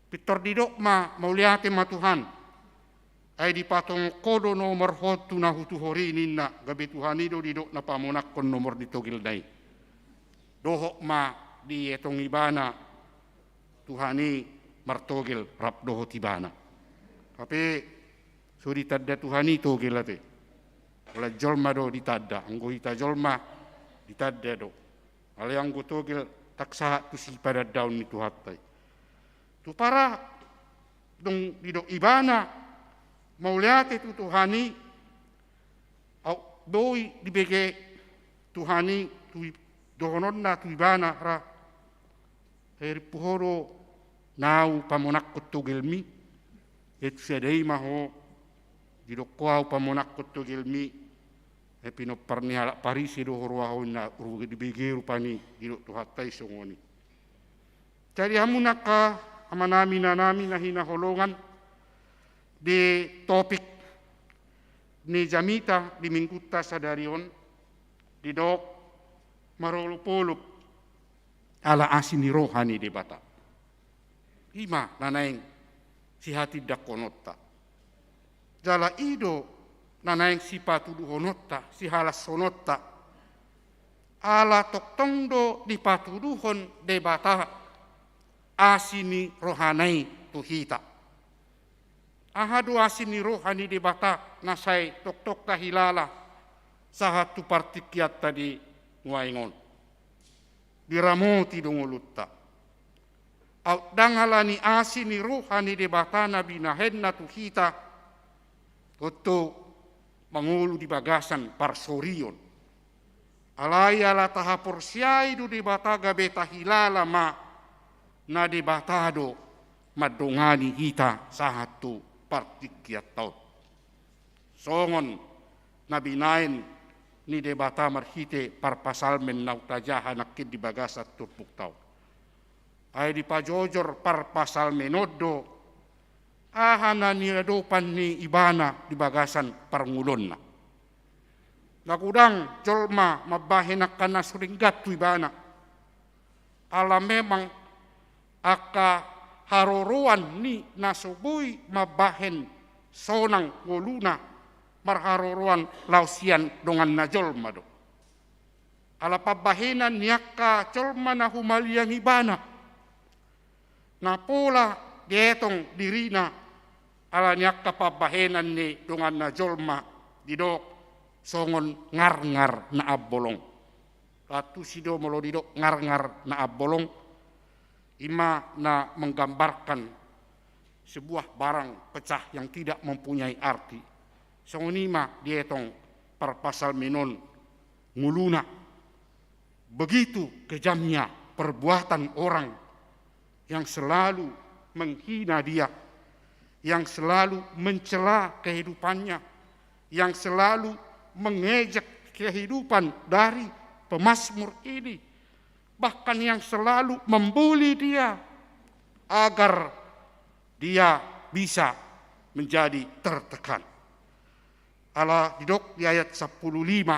Pintor didok ma, mauliate ma Tuhan, ai dipatongkon ho do nomor on tu na hutuhor i ninna, gabe Tuhan i do didok na pamonangkon nomor ni togelna i. Dohot ma dietong ibana Tuhan i martogel rap dohot ibana. Hape so ditanda Tuhan i togel ate. Holan jolma do ditanda, anggo hita jolma ditanda do. Alai anggo togel ndang sahat tu sipadandaon ni Tuhanta i. Tu parah dung didok ibana mauliate tu Tuhan i, au boi dibege Tuhan i tu i, dohononna tu ibana ra, ai rimpu ho do na au pamonangkon togelmi? Ai tu sada i ma ho didok ho au pamonangkon togelmi? Ai pinompar ni halak Parise do ho roha ho, ninna, ru-, dibege rupani didok Tuhanta i songon i. Jadi hamu angka amanami, inanami na hinaholongan, di topik ni jamita di minggunta sadari on didok marolopolop ala asi ni roha ni Debata. I ma na naeng sihatindangkononta. Jala i do na naeng sipatuduhononta, sihalashononta. Ala tongtong do dipatuduhon Debata asi ni rohana i tu hita. Aha do asi ni roha ni Debata na sai tongtong tahilala sahat tu partingkianta di nuaeng on? Diramoti do ngolunta. Au ndang ala ni asi ni roha ni Debata na binahenna tu hita, tontu mangolu di bagasan parsorion. Alai ala tahaporseai do Debata gabe tahilala ma na Debata do mandongani hita sahat tu partingkianta on. Songon na binaen ni Debata marhite parpsalmen na hutajaha nangkin di bagasan turpukta on. Ai dipajojor parpsalmen on do aha na niadopan ni ibana di bagasan parngoluonna. Na godang jolma mambahen angka na so denggan tu ibana. Ala memang angka haroroan ni na so boi mambahen sonang ngoluna marharoroan laos sian donganna jolma do. Ala pambahenan ni angka jolma na humaliang ibana, na pola dietong dirina ala ni angka pambahenan ni donganna jolma, didok songon ngarngar na ambolong. Lantusi do molo didok ngarngar na ambolong, i ma na menggambarkan sebuah barang pecah yang tidak mempunyai arti. Songon i ma dietong parpsalmen on ngoluna. Begitu kejamnya perbuatan orang yang selalu menghina dia, yang selalu mencela kehidupannya, yang selalu mengejek kehidupan dari pemazmur ini, bahkan yang selalu membuli dia agar dia bisa menjadi tertekan. Ala didok di ayat sampulu lima,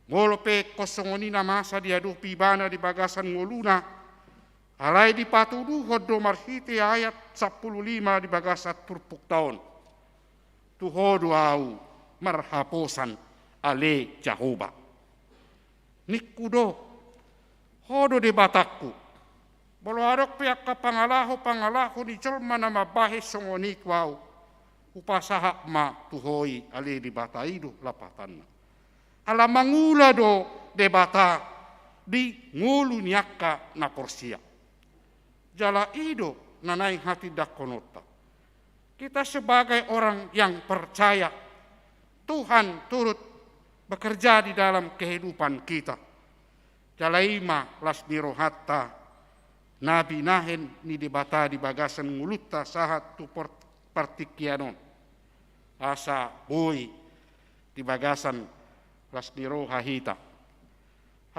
molo pe ingkon songon i na masa diadopi ibana di bagasan ngoluna, alai dipatuduhon do marhite ayat sampulu lima di bagasan turpukta on. Tu Ho do ahu marhaposan, ale Jahowa. Ningku do, Ho do Debatangku. Molo adong pe angka pangalaho-pangalaho ni jolma na mambahen songon i tu ahu, hupasahat ma tu Ho i, ale Debata, i do lapatanna. Ala mangula do Debata di ngolu ni angka na porsea. Jala i do na naeng hatindangkononta. Kita sebagai orang yang percaya, Tuhan turut bekerja di dalam kehidupan kita. Jala i ma las ni rohanta na binahen ni Debata di bagasan ngolunta sahat tu por-, partingkian on. Asa boi di bagasan las ni roha hita.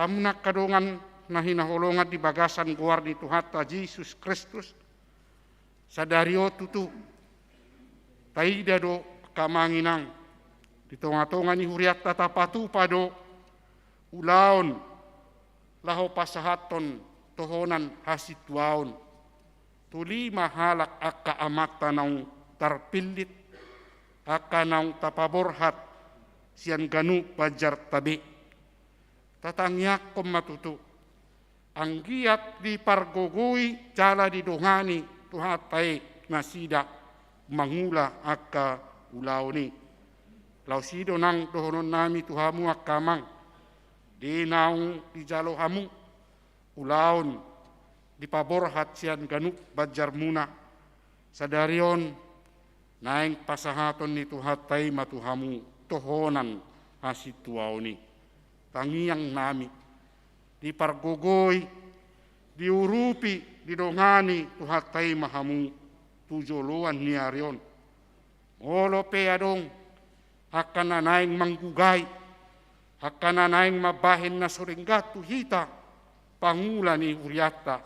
Hamu na angka dongan na hinaholongan di bagasan goar ni Tuhanta Jesus Kristus, sadari on tutu taida do angka amang inang, di tonga-tonga ni hurianta tapatupa do ulaon laho pasahathon tohonan hasintuaon tu lima halak angka amanta naung tarpillit, angka naung tapaborhat sian ganup banjarta be. Tatangiangkon ma tutu, anggiat dipargogoi jala didongani Tuhanta i nasida mangula angka ulaon i. Laos i do nang dohononnami tu hamu angka amang, di naung dijalo hamu ulaon dipaborhat sian ganup banjarmuna, sadari on naeng pasahaton ni Tuhanta i ma tu hamu tohonan hasintuaon i. Tangiangnami, dipargogoi, diurupi, didongani Tuhanta i ma hamu tu joloan ni ari on. Molo pe adong angka na naeng manggugai, angka na naeng mambahen na so denggan tu hita, pangula ni hurianta,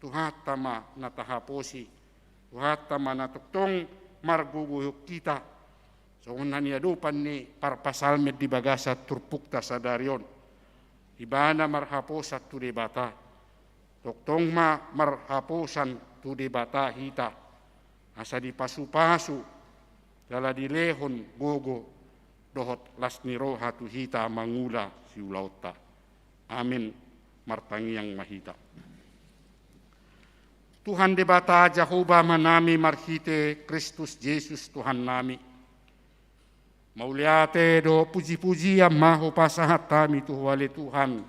Tuhanta ma na tahaposi, Tuhanta ma na tongtong margogoihon hita. Songon na niadopan ni parpsalmen di bagasan turpukta sadari on, Ibana marhaposan tu Debata. Tongtong ma marhaposan tu Debata hita, asa dipasupasu jala dilehon gogo dohot las ni roha tu hita mangula siulaonta. Amen. Martangiang ma hita. Tuhan Debata Jahowa Amanami marhite Kristus Jesus Tuhannami, mauliate dohot pujipujian ma hupasahat hami tu Ho ale Tuhan,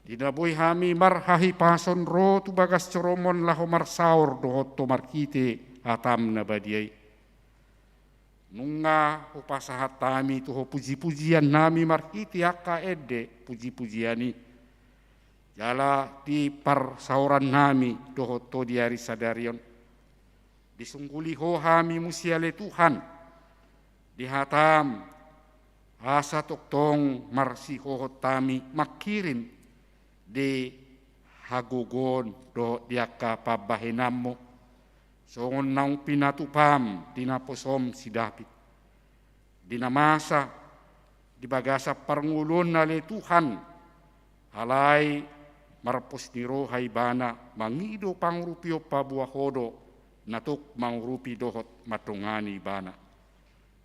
di na boi hami marhahipason ro tu bagas joroM on laho marsaor dohot Ho marhite hataM na badia i. Nunga hupasahat hami tu Ho pujipujiannami marhite angka ende pujipujian i, jala di parsaorannami dohot Ho di ari sadari on, disungguli Ho hami muse ale Tuhan di hataM, asa tongtong marsihohot hami mangkirim di hagogoon dohot di angka pambahenanMu, songon naung pinatupaM di naposoM si David, di na masa di bagasan parngoluonna ale Tuhan, alai marpos ni roha ibana mangido pangurupion paboa Ho do na tuk mangurupi dohot mandongani ibana.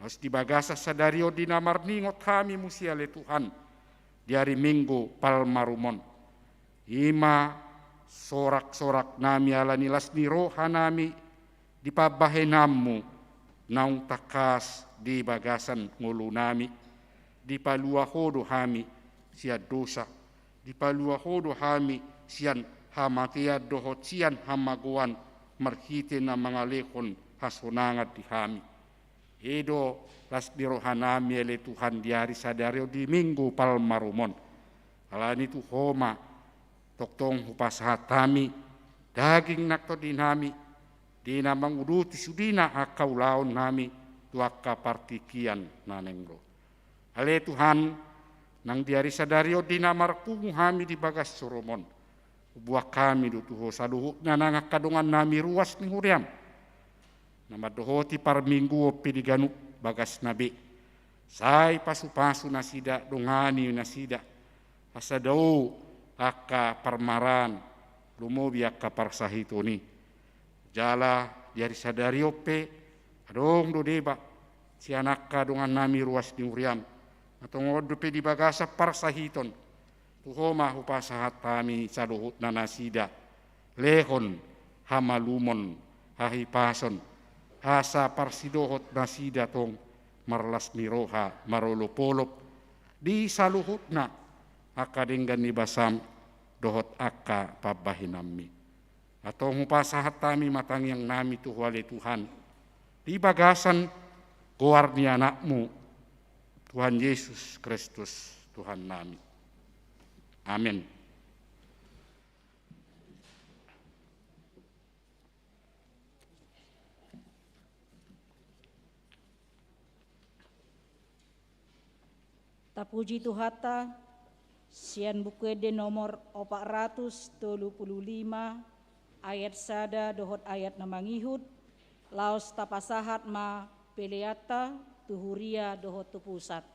Laos di bagasan sadari on di na marningot hami muse ale Tuhan, di ari Minggu Palmarum on, i ma sorak-sorak nami ala ni las ni roha nami di pambahenanmu naung tangkas di bagasan ngolu nami, dipalua Ho do hami sian dosa, dipalua Ho do hami sian hamatean dohot sian hamagoan marhite na mangalehon hasonangan di hami. I do las ni roha nami ale Tuhan di ari sadari on di Minggu Palmarum on. Alani tu Ho ma tongtong hupasahat hami daging nang tondi nami, di na manguduti sudena angka ulaon nami tu angka partingkian na naeng ro. Ale Tuhan, nang di ari sadari on di na marpungu hami di bagas suruon, hubuat hami do tu Ho saluhutna nang angka dongan nami ruas ni huriam, na mandohoti parmingguon pe di ganup bagasna be. Sai pasu-pasu nasida, dongani nasida, asa dao angka parmaraan, lumobi angka parsahiton i. Jala di ari sadari on pe adong do deba sian angka dongan nami ruas ni huriam na tongon dope di bagasan parsahiton. Tu Ho ma hupasahat hami saluhutna nasida, lehon hamalumon, hahipason, asa parsidohot nasida tong marlas ni roha marolop-olop di saluhutna angka denggan ni basam dohot angka pambahenanmi. Antong hupasahat hami ma tangiang nami tu Ho ale Tuhan, di bagasan goar ni Anakmu, Tuhan Yesus Kristus, Tuhan nami. Amin. Tapuji Tuhanta, sian Buku Ende nomor opat ratus tolu pulu lima, ayat sada dohot ayat na mangihut, laos tapasahat ma peleanta tu huria dohot tu pusat.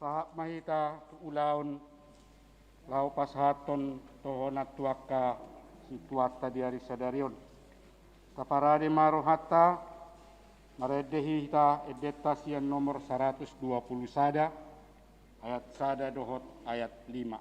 Sahat ma hita tu ulaon laho pasahathon tohonan tu angka sintuanta di ari sadari on. Taparade ma rohanta, marende hita endenta sian nomor saratus dua pulu sada, ayat sada dohot ayat lima.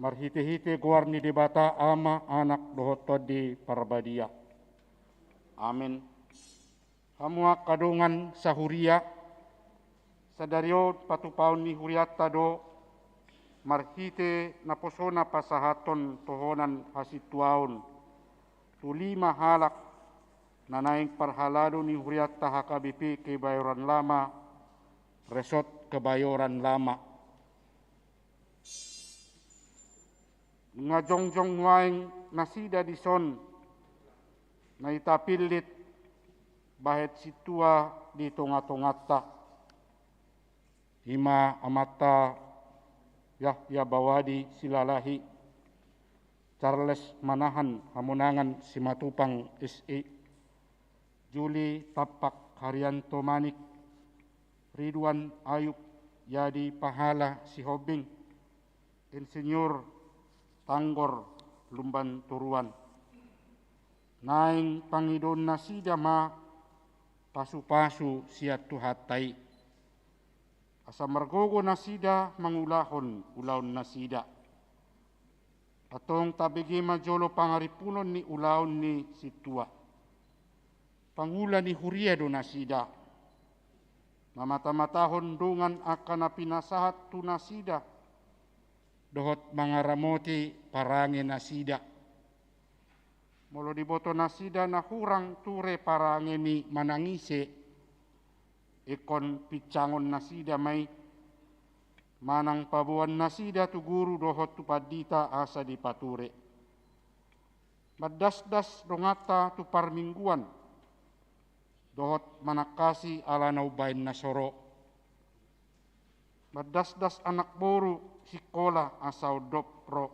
Marhitehite goar ni Debata Ama, Anak dohot Tondi Parbadia. Amen. Hamu angka dongan sahuria, sadari on patupaon ni hurianta do marhite naposona pasahathon tohonan hasintuaon tu lima halak na naeng parhalado ni hurianta H K B P Kebayoran Lama, Resort Kebayoran Lama. Nunga jongjong nuaeng nasida dison, na i tapillit bahen sintua di tongatonganta, i ma amanta Yahya Bawadi Silalahi, Charles Manahan Hamonangan Simatupang S I, Juli Tampak Haryanto Manik, Ridwan Ayub Yadi Pahala Sihombing, Insinyur Tanggor Lumban Toruan. Naeng pangidoon nasida ma pasupasu sian Tuhanta i, asa margogo nasida mangulahon ulaon nasida. Antong tabege ma jolo pangarimpunon ni ulaon ni sintua. Pangula ni huria do nasida, mamatamatahon dongan angka na pinasahat tu nasida dohot mangaramoti parange nasida. Molo diboto nasida na hurang ture parange ni manang ise, ingkon pincangon nasida ma i, manang paboan nasida tu guru dohot tu pandita asa dipature. Mandasdas donganta tu parmingguan dohot manangkasi ala na umbahen na so ro. Mandasdas anak boru singkola asa ondop ro.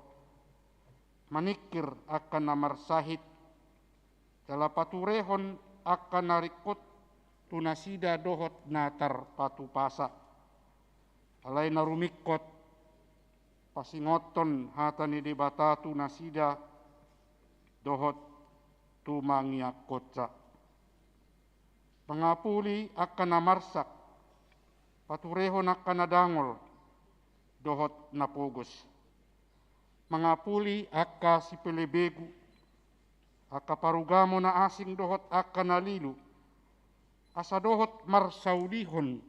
Maningkir angka na marsahit, jala paturehon angka na ringkot tu nasida dohot na tarpatupasa. Alai na rumingkot, pasingothon hata ni Debata tu nasida dohot tu mangiangkonsa. Mangapuli angka na marsak, paturehon angka na dangol dohot na pogos. Mangapuli angka sipelebegu, angka parugamo na asing dohot angka na lilu, asa dohot marsaulihon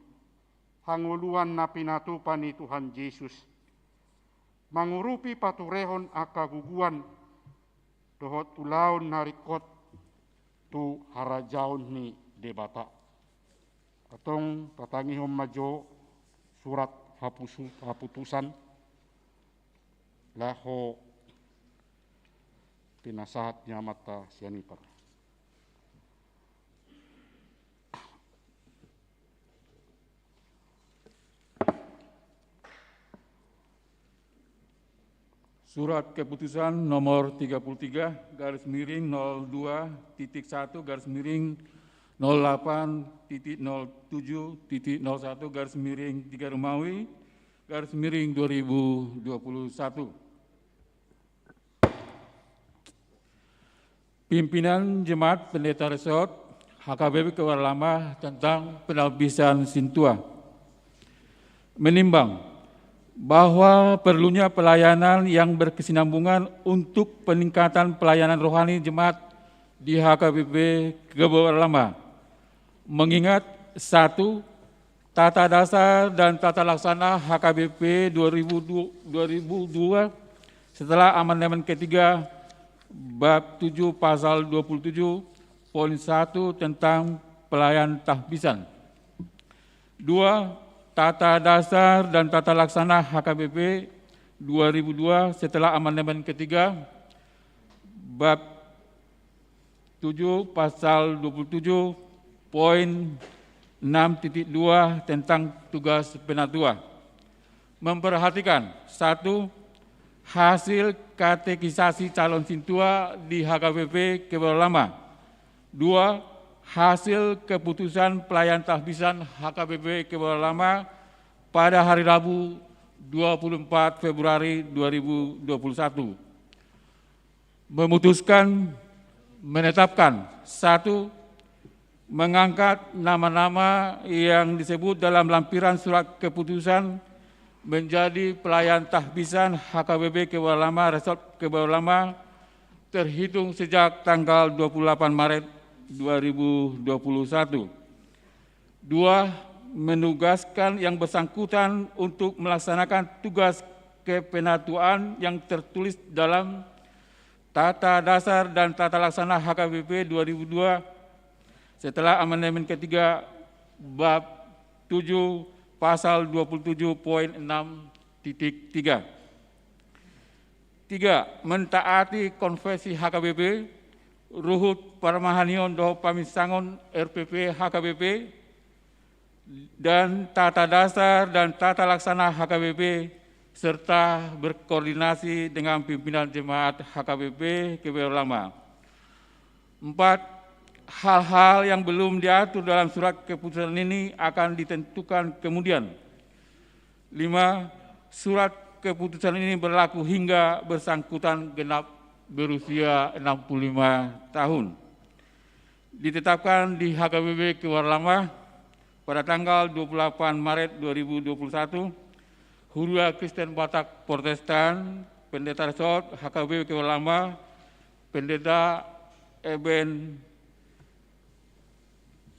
hangoluan na pinatupa ni Tuhan Jesus. Mangurupi paturehon angka guguan dohot ulaon na ringkot tu harajaon ni Debata. Antong tatangihon ma jo surat hapusu-, haputusan laho pinasahat ni amanta sian ipar. Surat keputusan nomor tiga puluh tiga garis miring nol dua titik satu garis miring nol delapan titik nol tujuh titik nol satu garis miring tiga Romawi garis miring dua ribu dua puluh satu. Pimpinan Jemaat Pendeta Resort H K B P Kebayoran Lama tentang penahbisan sintua menimbang bahwa perlunya pelayanan yang berkesinambungan untuk peningkatan pelayanan rohani jemaat di H K B P Kebayoran Lama. Mengingat, satu, Tata Dasar dan Tata Laksana H K B P dua ribu dua, dua ribu dua, setelah amandemen ketiga, bab tujuh pasal dua puluh tujuh poin satu tentang pelayan tahbisan. Dua, Tata Dasar dan Tata Laksana H K B P dua ribu dua setelah amandemen ketiga, bab tujuh pasal dua puluh tujuh poin enam titik dua tentang tugas penatua. Memperhatikan, satu, hasil katekisasi calon sintua di H K B P Kebayoran Lama. Dua, hasil keputusan pelayan tahbisan H K B P Kebayoran Lama pada hari Rabu dua puluh empat Februari dua ribu dua puluh satu. Memutuskan, menetapkan, satu, mengangkat nama-nama yang disebut dalam lampiran surat keputusan menjadi pelayan tahbisan H K B P Kebayoran Lama, Resort Kebayoran Lama, terhitung sejak tanggal dua puluh delapan Maret dua ribu dua puluh satu. Dua, menugaskan yang bersangkutan untuk melaksanakan tugas kepenatuaan yang tertulis dalam Tata Dasar dan Tata Laksana H K B P dua ribu dua setelah amandemen ketiga bab tujuh pasal dua puluh tujuh poin enam titik tiga. Tiga, mentaati konvensi H K B P, ruhut parmahanion dohot paminsangon R P P H K B P, dan tata dasar dan tata laksana H K B P, serta berkoordinasi dengan pimpinan jemaat H K B P Kebayoran Lama. Empat, hal-hal yang belum diatur dalam surat keputusan ini akan ditentukan kemudian. Lima, surat keputusan ini berlaku hingga bersangkutan genap berusia enam puluh lima tahun. Ditetapkan di H K B P Kebayoran Lama pada tanggal dua puluh delapan Maret dua ribu dua puluh satu, Huria Kristen Batak Protestan, Pendeta Resort H K B P Kebayoran Lama, Pendeta Eben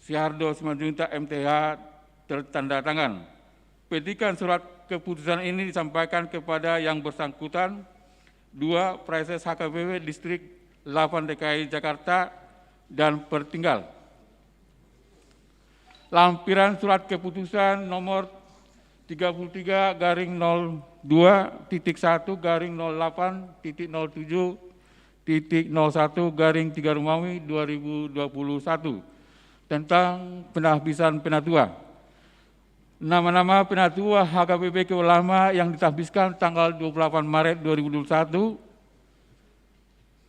Sihardo Simanjuntak M T H, tertanda tangan. Petikan surat keputusan ini disampaikan kepada yang bersangkutan, dua, Praeses H K B P Distrik delapan D K I Jakarta, dan pertinggal. Lampiran surat keputusan nomor tiga puluh tiga garing nol dua titik satu garing nol delapan titik nol tujuh titik nol satu garing tiga Romawi dua ribu dua puluh satu tentang penahbisan penatua. Nama-nama penatua H K B P Kewa Lama yang ditahbiskan tanggal dua puluh delapan Maret dua ribu dua puluh satu.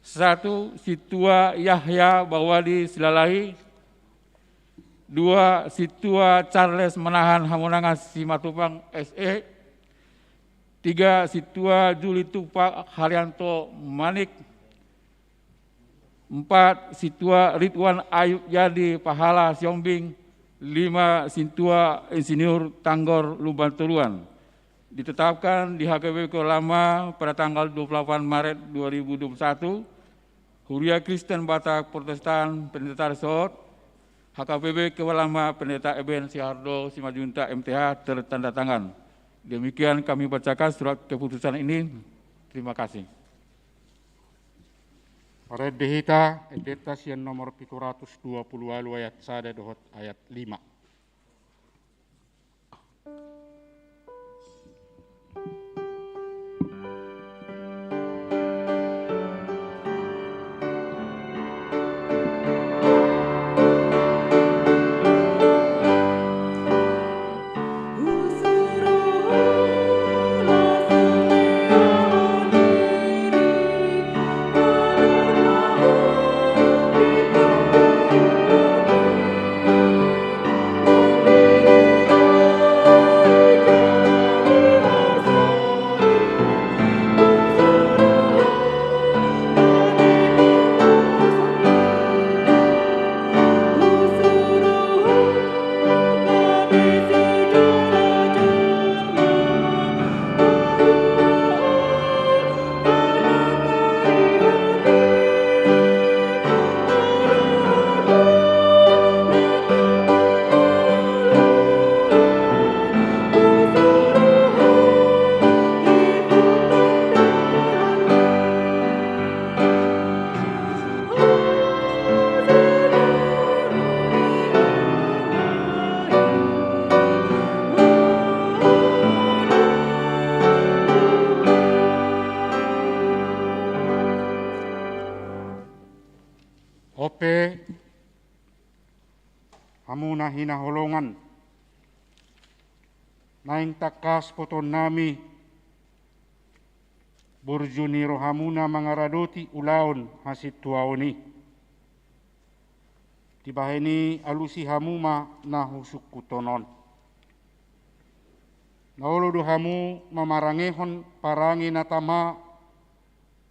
Satu, Sintua Yahya Bawadi Silalahi. Dua, Sintua Charles Manahan Hamonangan Simatupang S E. Tiga, Sintua Juli Tumpak Haryanto Manik. Empat, Sintua Ridwan Ayub Yadi Pahala Siombing. Lima, Sintua Insinyur Tanggor Lumban Toruan. Ditetapkan di H K B P Kewa Lama pada tanggal dua puluh delapan Maret dua ribu dua puluh satu, Huria Kristen Batak Protestan Pendeta Resort, H K B P Kewa Lama Pendeta Eben Sihardo Simanjuntak M T H, tertanda tangan. Demikian kami bacakan surat keputusan ini. Terima kasih. Marende hita endenta sian nomor pitu ratus dua puluh ualu ayat sada dohot ayat lima. Ope, hamu na hinaholongan, naeng tangkas botoonnami burju ni rohamuna mangaradoti ulaon hasintuaon i. Dibahen i alusi hamu ma na husungkunhon on. Na olo do hamu mamarangehon parange na tama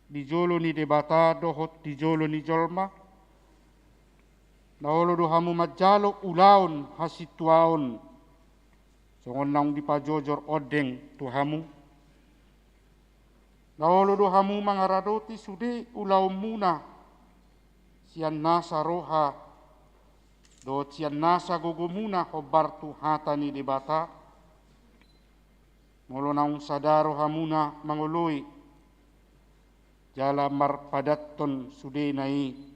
di jolo ni Debata dohot di jolo ni jolma? Na olo do hamu manjalo ulaon hasintuaon songon naung dipajojor ondeng tu hamu? Na olo do hamu mangaradoti sude ulaonmuna sian nasa roha dohot sian nasa gogomuna hombar tu hata ni Debata? Molo naung sada rohamuna mangoloi jala marpadathon sudena i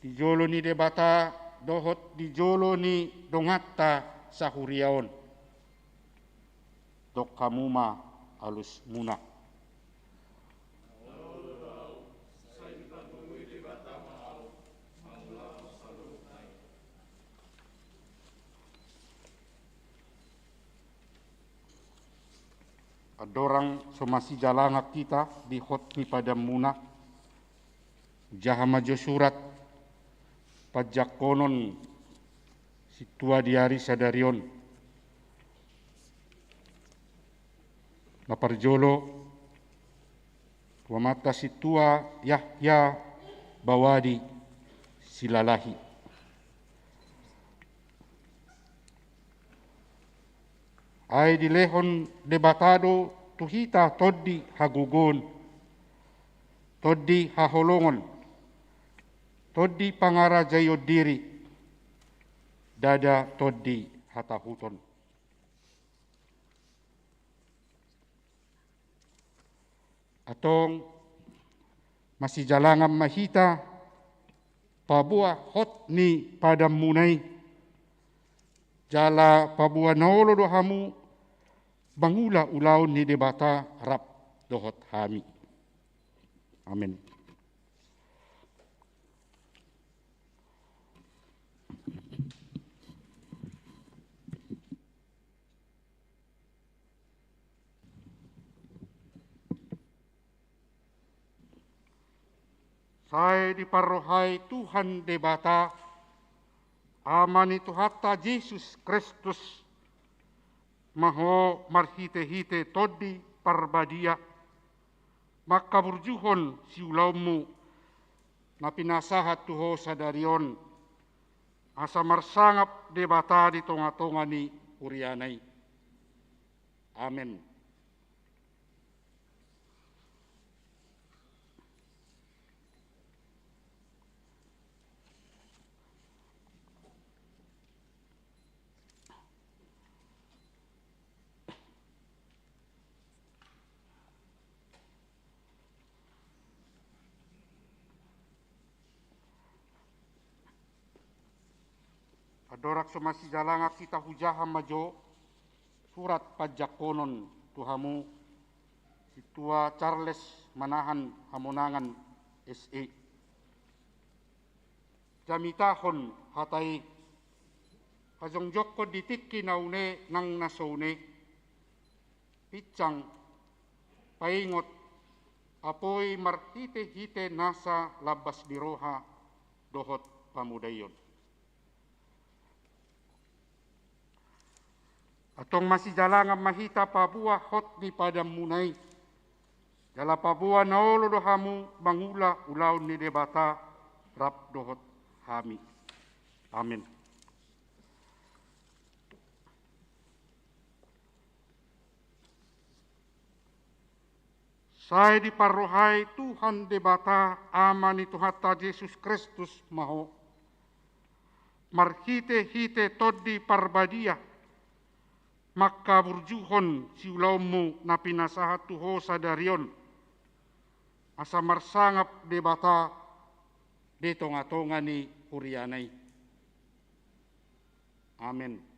di jolo ni Debata dohot di jolo ni donganta sahuria on, dok hamu ma alusmuna. Andorang so masijalangan hita di hot ni padanmuna, hujaha ma jo surat panjangkonon sintua di ari sadari on. Na parjolo, tu amanta sintua Yahya Bawadi Silalahi. Ai dilehon Debata do tu hita tondi hagogoon, tondi haholongon, tondi pangarajaion diri, ndada tondi hatahuton. Antong masijalangan ma hita paboa hot ni padanmuna i, jala paboa na olo do hamu mangula ulaon ni Debata rap dohot hami. Amen. Sai diparrohai Tuhan Debata, Ama ni Tuhanta Jesus Kristus, ma ho marhite-hite Tondi Parbadia, mangkaburjuhon siulaonmu na pinasahat tu ho sadari on, asa marsangap Debata di tonga-tonga ni huriana i. Amen. Andorang so masijalangan hita, hujaha ma jo surat panjangkonon tu hamu, Sintua Charles Manahan Hamonangan S E. Jamitahon hata i, hajongjongkon di tingki na une nang na so une, pinsang, paingot, apoi marhite-hite nasa lambas ni roha dohot pamodaion. Antong masijalangan ma hita paboa hot ni padanmuna i, jala paboa na olo do hamu mangula ulaon ni Debata rap dohot hami. Amen. Sai diparrohai Tuhan Debata, Ama ni Tuhanta Jesus Kristus, ma ho, marhite-hite Tondi Parbadia, mangkaburjuhon siulaonmu na pinasahat tu ho sadari on, asa marsangap Debata di tonga-tonga ni huriana i. Amen.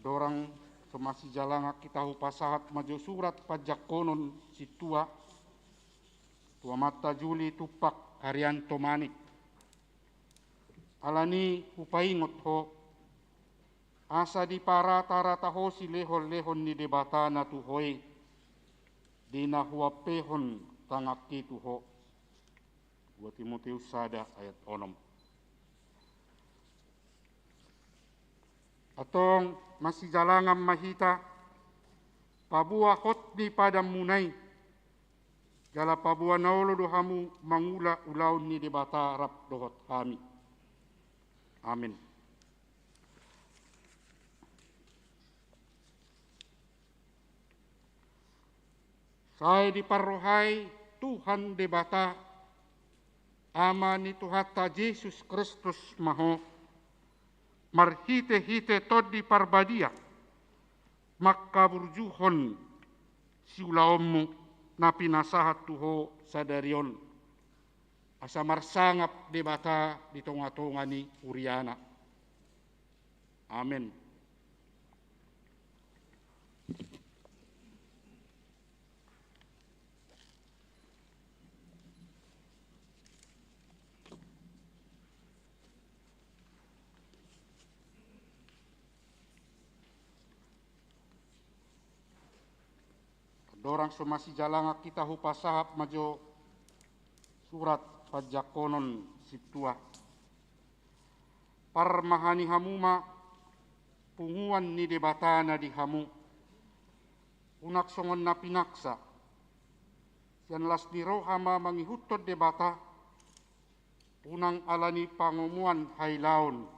Andorang so masijalangan hita, hupasahat ma jo surat panjangkonon sintua tu amanta Juli Tumpak Haryanto Manik. Alani hupaingot ho, asa diparata-rata ho silehon-lehon ni Debata na tu ho i, di na huampehon tanganki tu ho. Dua Timoteus sada ayat onom. Antong masijalangan ma hita paboa hot ni padanmuna i, jala paboa na olo do hamu mangula ulaon ni Debata rap dohot hami. Amen. Sai diparrohai Tuhan Debata, Ama ni Tuhanta Jesus Kristus, ma ho, marhite-hite Tondi Parbadia, mangkaburjuhon siulaonmu na pinasahat tu ho sadari on, asa marsangap Debata di tonga-tonga ni huriana. Amen. Andorang so masijalangan hita, hupasahat ma jo surat panjangkonon sintua. Parmahan ni hamu ma punguan ni Debata na di hamu. Unang songon na pinaksa. Sian las ni roha ma mangihuthon Debata. Unang alani pangomoan hailaon.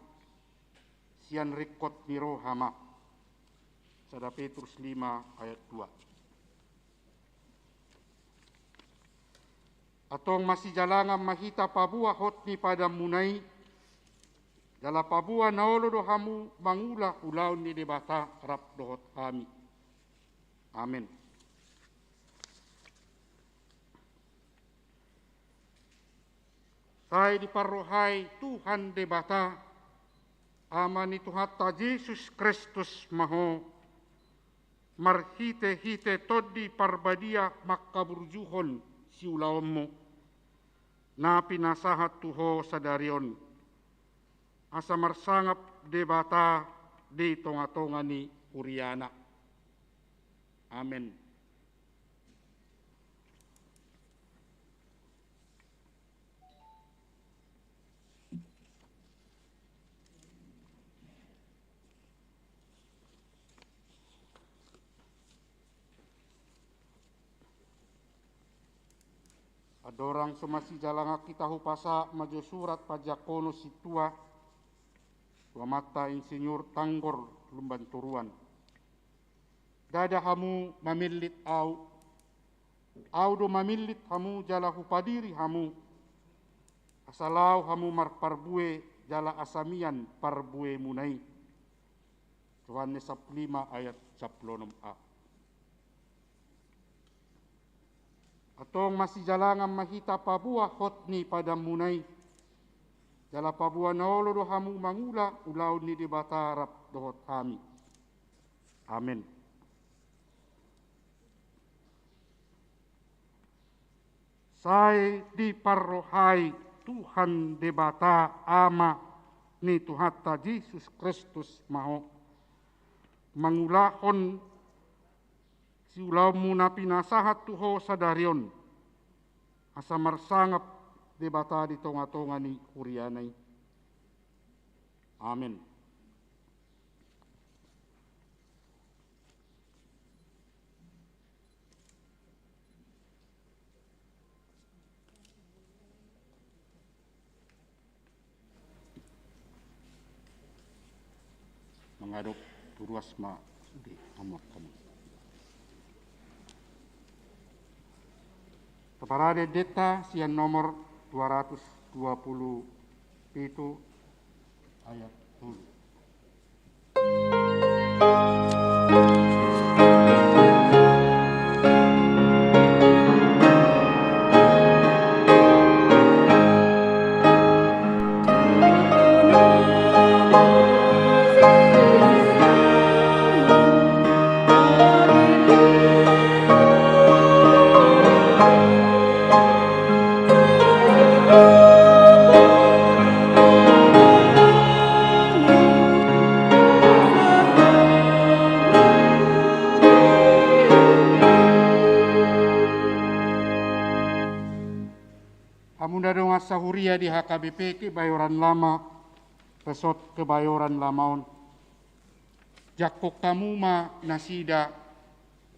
Sian ringkot ni roha ma. Sada Petrus lima ayat dua. Antong masijalangan ma hita paboa hot ni padanmuna i, jala paboa na olo do hamu mangula ulaon ni Debata rap dohot hami. Amen. Sai diparrohai Tuhan Debata, Ama ni Tuhanta Jesus Kristus, ma ho, marhite-hite Tondi Parbadia mangkaburjuhon siulaonmu na pinasahat tu ho sadari on, asa marsangap Debata di tonga-tonga ni huriaNa. Amen. Andorang so masijalangan hita, hupasahat ma jo surat pajahaon sintua tu amanta Insinyur Tanggor Lumban Toruan. Ndada hamu mamillit ahu, ahu do mamillit hamu jala hupadiri hamu, asa laho hamu marparbue jala asa mian parbuemuna i. Johannes sampulu lima ayat sampulu onom a. Antong masijalangan ma hita paboa hot ni padanmuna i, jala paboa na olo do hamu mangula ulaon ni Debata rap dohot hami. Amen. Sai diparrohai Tuhan Debata Ama ni Tuhanta Jesus Kristus ma ho, mangulahon siulaonmu na pinasahat tu ho sadari on, asa marsangap Debata di tonga-tonga ni huriaNa i. Amen. Mangadop tu ruas ma sude, amor kami. Taparade deta sian nomor dua ratus dua puluh pitu ayat tolu. Hamu na dongan sahuria di H K B P Kebayoran Lama, Resort Kebayoran Lama on, jangkon hamu ma nasida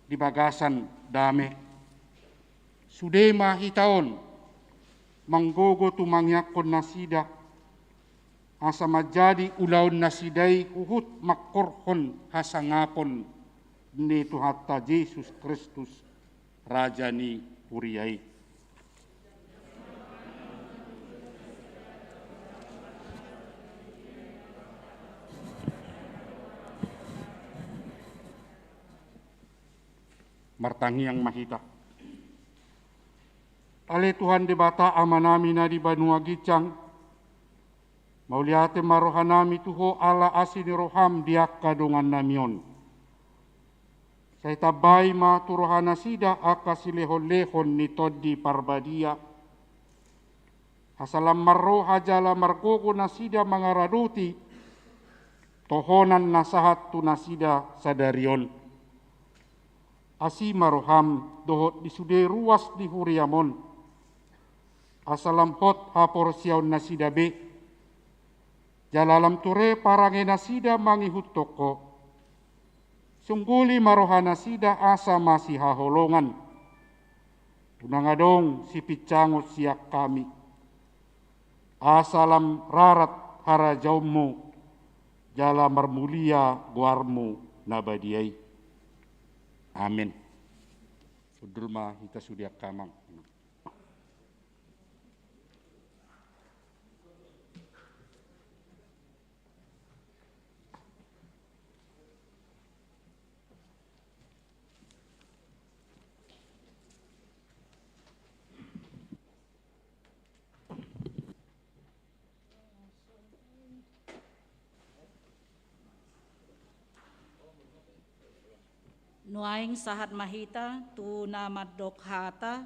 di bagasan dame. Sude ma hita on manggogo tumangiangkon nasida, asa manjadi ulaon nasida i huhut mangkorhon hasangapon ni Tuhanta Jesus Kristus, Raja ni huria i. Martangiang ma hita. Ale Tuhan Debata Amanami na di banua ginjang, mauliate ma rohanami tu Ho ala asi ni roham di angka dongannami on. Sai tambai ma tu rohanasida angka silehon-lehon ni Tondi Parbadia, asa lam marroha jala margogo nasida mangaradoti tohonan na sahat tu nasida sadari on. Asi ma roham dohot di sude ruas ni huriam on, asa lam hot haporseaonnasida be, jala lam ture parangenasida mangihuthon Ho. Sungguli ma rohanasida asa masihaholongan, unang adong sipinsangot sian hami, asa lam rarat harajaonmu jala marmulia goarmu na badia i. Amen. Hundul ma hita sude angka amang. Nuaeng sahat ma hita tu na mandok hata.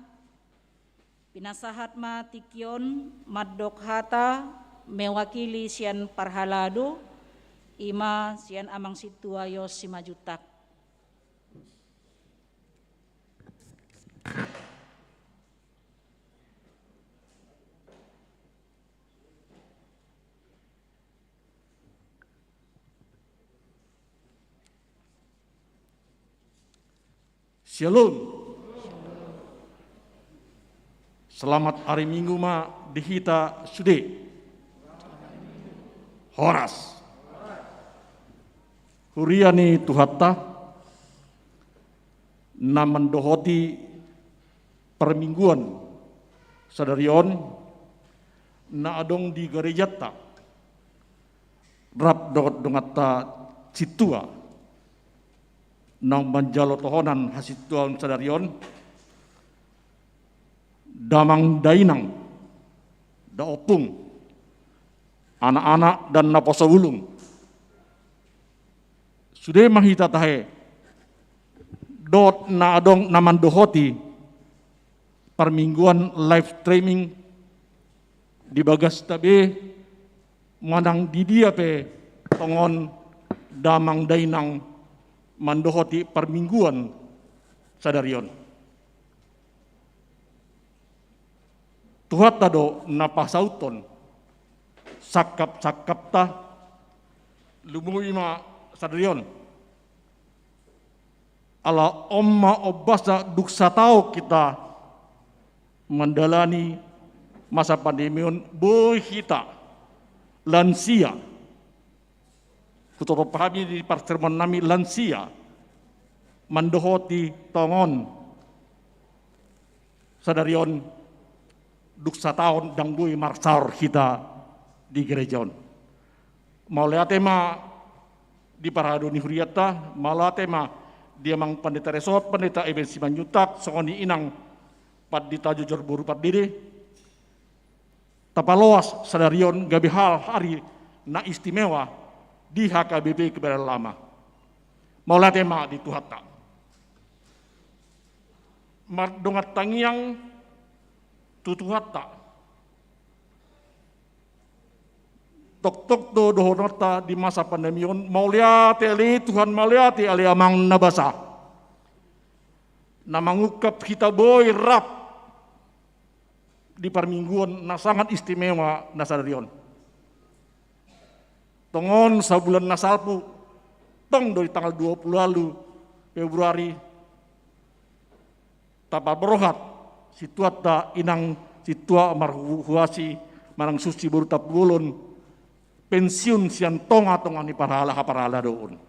Pinasahat ma tingki on mandok hata mewakili sian parhalado, ima sian Amang Sintua Yos Simanjuntak. Syalom. Selamat hari Minggu ma di hita sude. Horas. Huria ni Tuhanta, na mandohoti parmingguan sadari on, na adong di garejanta, rap dohot donganta sintua, naung manjalo tohonan hasintuaon sadari on, damang dainang, daompung, anak-anak dan naposo bulung. Sude ma hita tahe, dohot na adong na mandohoti parmingguan live streaming di bagasta be, manang di dia pe tongon damang dainang mandohoti parmingguan sadari on. Tuhanta do na pasauthon sangkap-sangkapta, lumobi ma sadari on. Ala on ma ombasna dung sataon hita mandalani masa pandemi on, boi hita lansia, hutoto hami di parsermon nami lansia, mandohoti tongon sadari on dung sataon ndang boi marsaor hita di gereja on. Mauliate ma di parhalado ni hurianta, mauliate ma di Amang Pandita Resort, Pandita Eben Simanjuntak, songon i Inang Pandita Jojor boru Pardede. Tapaloas sadari on gabe hal hari na istimewa di H K B P Kebayoran Lama. Mauliate ma di Tuhanta. Mardongan tangiang tu Tuhanta. Toktok do dohononta di masa pandemi on, mauliate ale Tuhan, mauliate ale Amang na basa, na mangungkap hita boi rap di parmingguon na sangat istimewa na sadari on. Tongon sabulan na salpu, tong do di tanggal dua puluh ualu Februari, tapaborhat sintuanta Inang Sintua Marhuasi manang Susi boru Tampubolon pensiun sian tonga-tonga ni parhala-, haparhaladoon.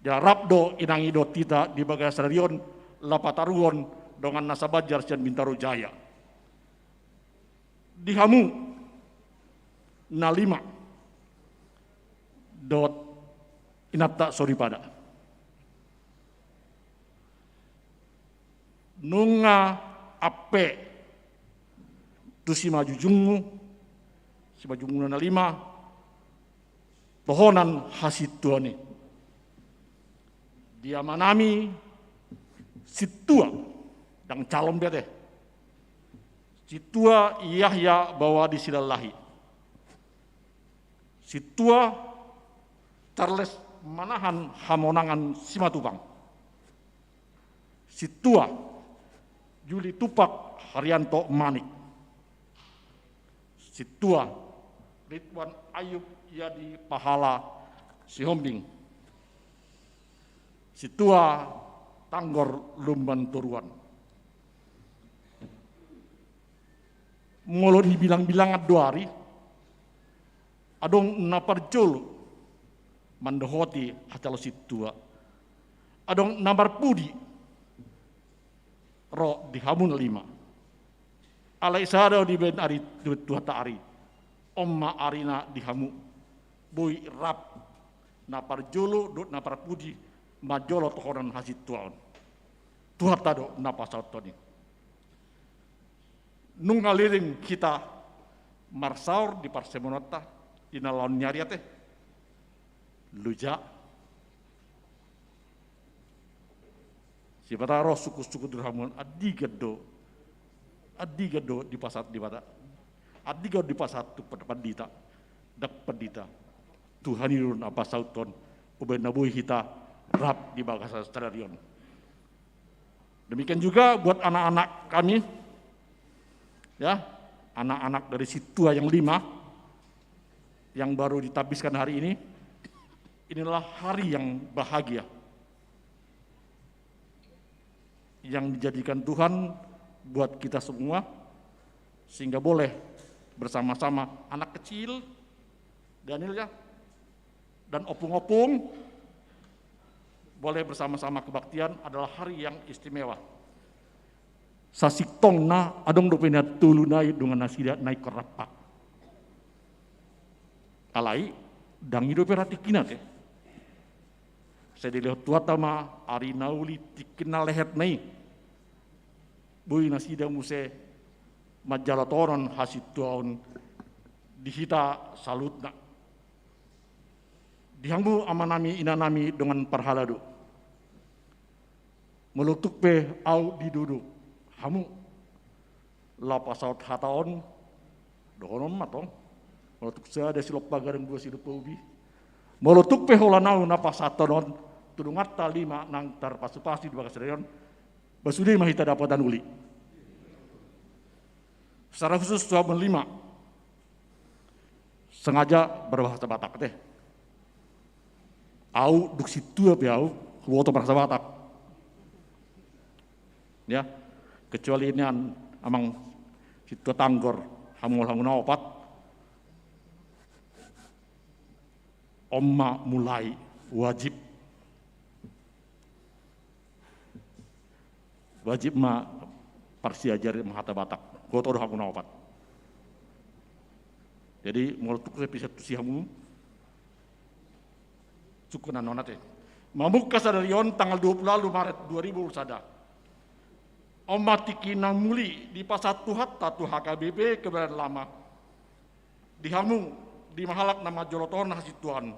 Jala rap do inang i dohot hita di bagasan sadari on, laho pataruhon dongan nasa banjar sian Bintaro Jaya. Di hamu na lima dohot inanta soripada, nunga ampe tu simanjujungmu, simanjujungmuna na lima, tohonan hasintuaon i. Di amanami Sintua, ndang calon be ate, Sintua Yahya Bawadi Silahi, Sintua Charles Manahan Hamonangan Simatupang, Sintua Juli Tumpak Haryanto Manik, Sintua Ridwan Ayub Yadi Pahala Sihombing, Sintua Tanggor Lumban Toruan. Molo nibilang-bilangan do ari, adong na parjolo mandohoti hata ni sintua, adong na marpudi ro di hamu na lima. Alai sada do dibaen ari, dibaen Tuhanta ari, on ma arina di hamu, boi rap na parjolo dohot na parpudi manjalo tohonan hasintuaon. Tuhanta do na pasahathon i. Nunga leleng hita marsaor di parsermononta di na laon ni ari ate. Loja. Sipata ro sungkun-sungkun di rohamu, andigan do Andigan do dipasahat Debata? Andigan do dipasahat tu pandita? Ndang pandita. Tuhan i do na pasauthon umbahen na boi hita rap di bagasan sadari on. Demikian juga buat anak-anak kami, ya, anak-anak dari sintua yang lima yang baru ditabiskan hari ini. Inilah hari yang bahagia yang dijadikan Tuhan buat kita semua, sehingga boleh bersama-sama anak kecil, Daniel ya, dan opung-opung boleh bersama-sama kebaktian. Adalah hari yang istimewa. Sasintongna adong dope na tolu nai dongan nasida na ingkon rap. Alai ndang i dope ra tingkina te. Sai dilehon Tuhanta ma ari na uli tingki na lehetna i. Boi nasida muse manjalo tohonan hasintuaon di hita saluhutna. Di hamu amanami inanami dongan parhalado, molo tung pe ahu didodo hamu laho pasaut hata on, dohonon ma tong. Molo tung sada silompa gadang, dua silompa ubi, molo tung pe holan ahu na pasahathon on tu donganta lima naung tarpasupasu di bagasan sadari on, ba sude ma hita dapotan uli. Secara khusus tu hamu lima, sengaja berbahasa Batak te. Ahu dung sintua pe ahu huboto marhata Batak. Ya, kecuali nian amang sintua tanggor, hamu, hamu na opat, on ma mulai wajib. Wajib ma parsiajari marhata Batak. Huboto do hamu na opat. Jadi molo tung pe sai tu si hamu, sungkun annon ate. Mamungka sadari on tanggal dua puluh ualu Maret dua ribu dua puluh sada, on ma tingki na muli dipasahat Tuhanta tu H K B P Kebayoran Lama. Di hamu lima halak na manjalo tohonan hasintuaon,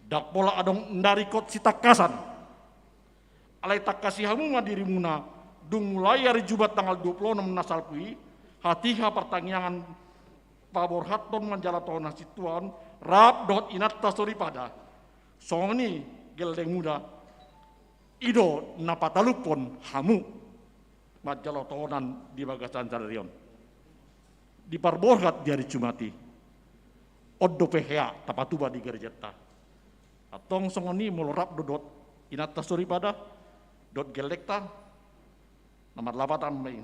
ndang pola adong na ringkot sitangkasan. Alai tangkasi hamu ma dirimuna, dung mulai ari Jumat tanggal dua puluh onom na salpu i, hatiha partangiangan paborhathon manjalo tohonan hasintuaon rap dohot inanta soripada. Songon i gelleng muda, i do na patalupon hamu manjalo tohonan di bagasan sadari on. Diparborhat di ari Jumat i, on dope hea tapatupa di garejanta. Antong songon i molo rap do dohot inanta soripada dohot gellengta, na marlapatan ma i.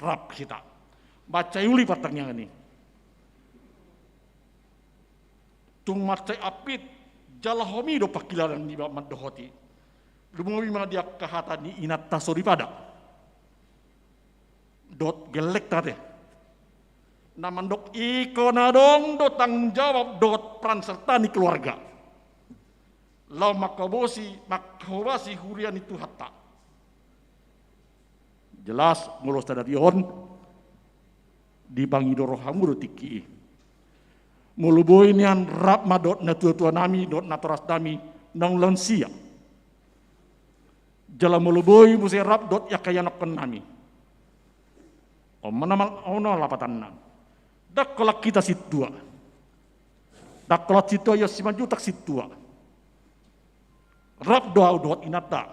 Rap hita mansai uli partangiangan i. Tung mansai ampit, jala homi do pangkilalan niba mandohoti. Lumobi ma di angka hata ni inanta soripada dohot gellengta te, na mandok ingkon adong do tanggung jawab dohot peran serta ni keluarga laho mangkobosi, manghobasi huria ni Tuhanta. Jelas molo sadari on dipangido rohamu do tingki i. Molo boi nian, rap ma dohot natuatuanami dohot natorasnami naung lansia. Jala molo boi muse, rap dohot angka ianakkonnami. On ma na mal-, on ma lapatanna. Ndang holan hita sintua. Ndang holan sintua, ia Simanjuntak sintua. Rap do ahu dohot inanta,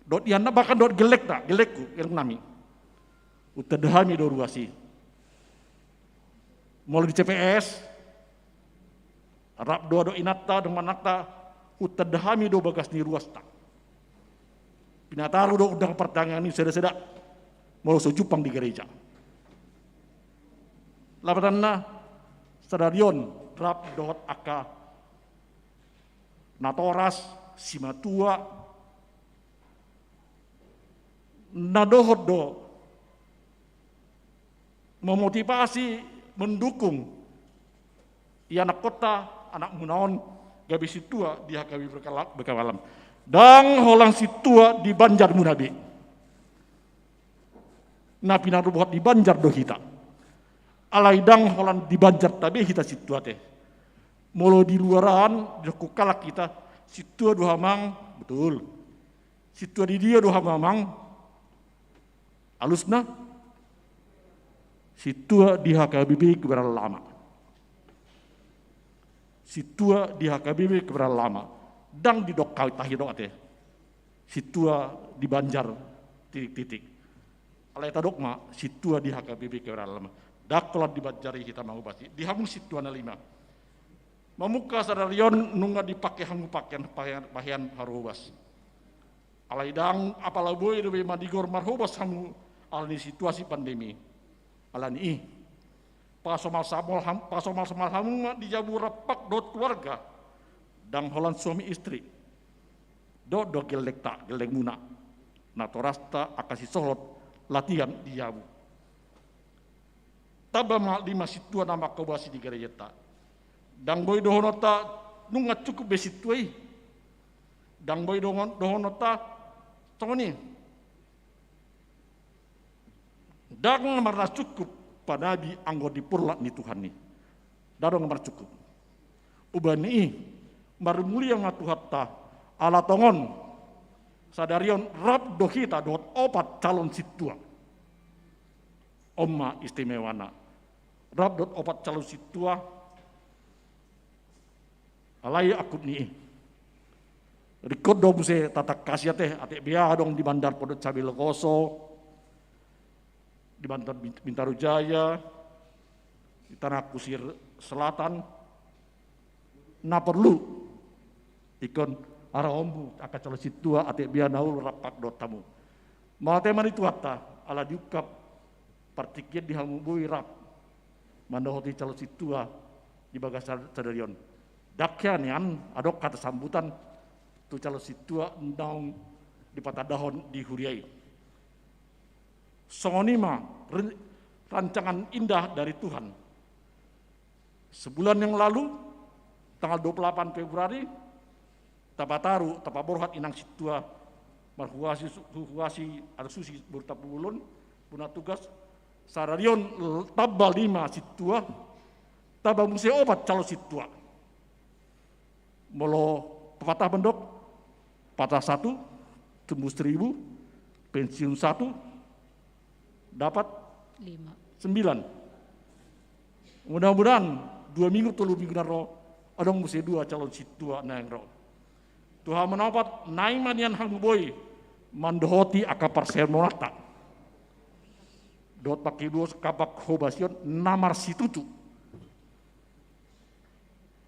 dohot ianakta, bahkan dohot gellengta, gellengku, gelleng nami. Huntanda hami do ruas i. Molo di C P S, rap do ahu dohot inanta, dohot anakta, huntanda hami do bagas ni ruasta. Pinataru do undangan partangiangan i, sada-sada, molo so jumpang di gareja. Lapatanna, sadari on rap dohot angka natoras, simatua, na dohot do memotivasi, mendukung ianakkonta, anakmuna on gabe sintua di H K B P Kebayoran Lama. Ndang holan sintua di banjarmuna be. Na pinarubohat di banjar do hita. Alai ndang holan di banjarta be hita sintua te. Molo di luaran, didok halak hita, sintua do hamu amang, betul. Sintua di dia do hamu amang? Alusna, sintua di H K B P Kebayoran Lama. Sintua di H K B P Kebayoran Lama. Ndang didok hami tahe do ate sintua di Banjar titik-titik. Alai tadok ma sintua di H K B P Kebayoran Lama. Ndang holan di Banjar i hita mangobasi, di hamu sintua na lima. Mamungka sadari on nunga dipake hamu pahean, pahean, pahean parhobas. Alai ndang apala boi dope manigor marhobas hamu ala ni situasi pandemi. Ala ni i, pasomalsomal ham-, pasomalsomal hamu ma di jabu rap dohot keluarga. Ndang holan suami istri dohot do gellengta, gellengmuna, natorasta angka sisolhot latihan di jabu. Tamba ma lima sintua na mangkobasi di garejanta. Ndang boi dohononta nunga cukup be sintua i. Ndang boi dohon-, dohononta songon i. Ndang marna cukup panabi anggo di porlak ni Tuhan i. Ndang adong marna cukup. Umbahen i, marmulia ma Tuhanta, ala tongon sadari on rap do hita dohot opat calon sintua. On ma istimewana. Rap dohot opat calon sintua. Alai angkup ni i, ringkot do muse tatangkasi ate, atik bia adong di Bandar Pondok Cabe Lokoso, di Bantar Bint-, Bintaro Jaya, di Tanah Kusir Selatan, na porlu ingkon arahonmu angka calon sintua atik bia na olo rap dohot hamu. Mauliate ma di Tuhanta ala diungkap partingkian di hamu boi rap mandohoti calon sintua di bagasan sadari on. Ndang hea nian adong hata sambutan tu calon sintua naung dipatandahon di huria i. Songon i ma re-, rancangan indah dari Tuhan. Sebulan yang lalu, tanggal dua puluh delapan Februari, tapataru, tapaborhat inang sintua marhuasi, huasi, aduh, susi boru Tampubolon, bona tugas, sadari on l-, tamba lima sintua, tamba muse opat calon sintua. Molo pepatah mandok, patah satu, tumbuh seribu, pensiun satu, dapat lima. Sembilan. Mudah-mudahan dua minggu, tolu minggu na ro, adong muse dua calon sintua naeng ro. Tu hamu na opat, naeng ma nian hamu boi mandohoti angka parsermonanta. Dohot pangkibuhon angka parhobasion na marsitutu.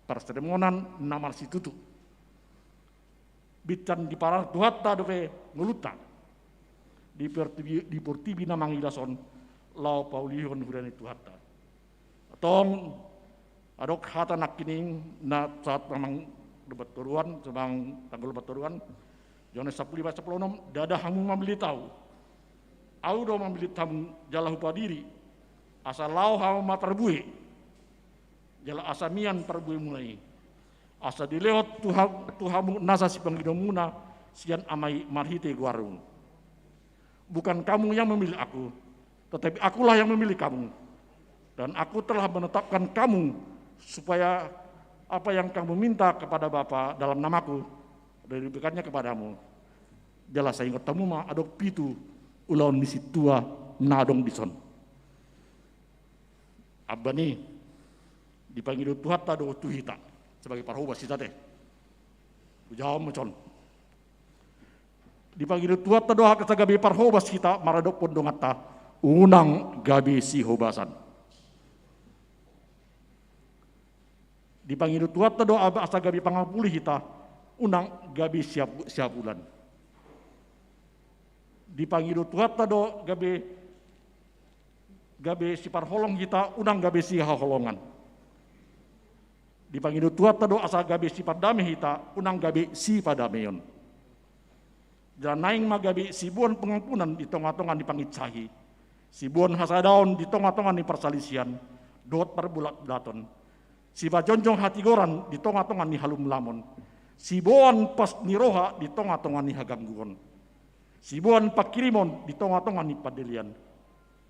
Parsermonan na marsitutu. Binsan diparhata Tuhanta dope ngolunta di portibi, di portibi na mangilas on, laho paulihon huria ni Tuhanta. Antong, adong hata nangkining na sahat amang Lumbantoruan, amang tanggul Lumbantoruan, Johannes sampulu lima sampulu onom, ndada hamu mamillit ahu. Ahu do mamillit hamu jala hupadiri, asa laho hamu marparbue. Jala asa mian parbuemuna i, asa dilehon tu ha-, tu hamu nasa sipangidoanmuna sian Ama i marhite goarmu. Bukan kamu yang memilih aku, tetapi akulah yang memilih kamu. Dan aku telah menetapkan kamu supaya apa yang kamu minta kepada Bapa dalam namaku, diberikannya kepadamu. Jala sai ingot hamu ma adong pitu ulaon ni sintua na adong dison. Amban i, dipangido Tuhanta do tu hita sebagai parhobas hita te. Hujahahon ma on. Dipangido Tuhanta do asa gabe parhobas hita maradophon donganta, unang gabe sihobasan. Dipangido Tuhanta do asa gabe pangapuli hita, unang gabe siap-, siapulan. Dipangido Tuhanta do gabe, gabe siparholong hita, unang gabe sihaholongan. Dipangido Tuhanta do asa gabe sipardame hita, unang gabe sipadameon. Jala naeng ma gabe siboan pangampunan di tongatonga ni panginsahi, siboan hasadaon di tongatonga ni parsalisian dohot parbulatbulaton, sipajongjong hatigoran di tongatonga ni halumlamon, siboan pos ni roha di tongatonga ni hagangguon, siboan pangkirimon di tongatonga ni pandelean,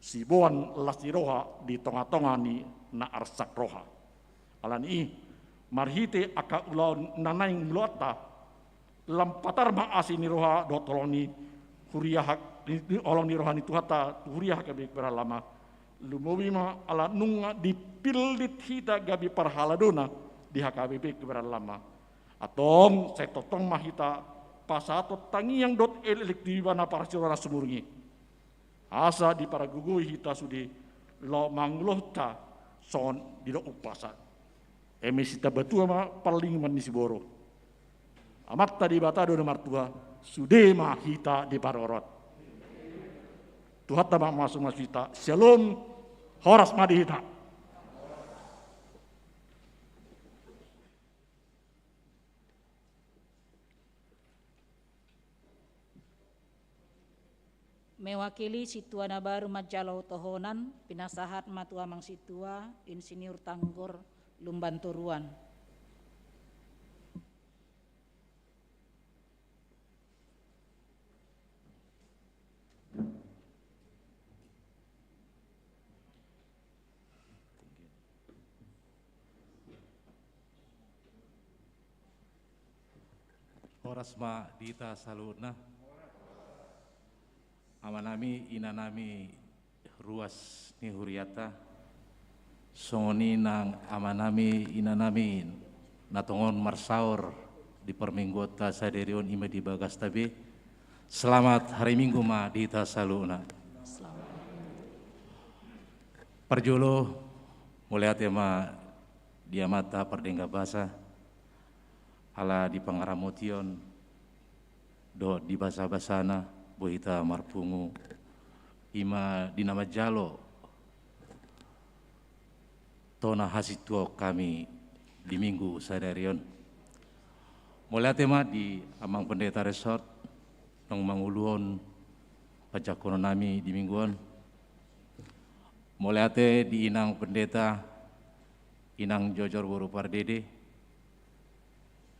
siboan las ni roha di tongatonga ni na arsak roha. Ala ni i, marhite angka ulaon na naeng mulaonta, lam patar ma asi ni roha dohot holong ni huria hak Di, di holong ni roha ni Tuhanta tu huria H K B P Kebayoran Lama. Lumobi ma ala nunga dipillit hita gabe parhaladona di H K B P Kebayoran Lama. Antong sai tongtong ma hita pasahathon tangiang dohot elek-elek tu Ibana parasirohoon na sumurung i. Asa dipargogoi hita sude laho mangulohonta songon didok umpasa. Eme sitamba tua ma parlinggoman ni siborok. Amanta Debata do na martua, sude ma hita diparorot. Tuhanta ma mamasu-masu hita. Syalom, horas ma di hita. Mewakili sintua na baru manjalo tohonan, pinasahat ma tu amang sintua, Insinyur Tanggor Lumban Toruan. Horas ma di hita saluhutna. Amanami, inanami, ruas ni hurianta, songon i nang amanami, inanami, na tongon marsaor di parmingguonta sadari on, i ma di bagasta be. Selamat hari Minggu ma di hita saluhutna. Parjolo, mauliate ma di Amanta Pardenggan Basa, ala di pangaramotion dohot di basa-basana boi hita marpungu, i ma di na manjalo tona hasintuaon hami di Minggu sadari on. Mauliate ma di Amang Pendeta Resort, naung manguluhon panjangkonon nami di Minggu on. Mauliate di Inang Pendeta, Inang Jojor boru Pardede,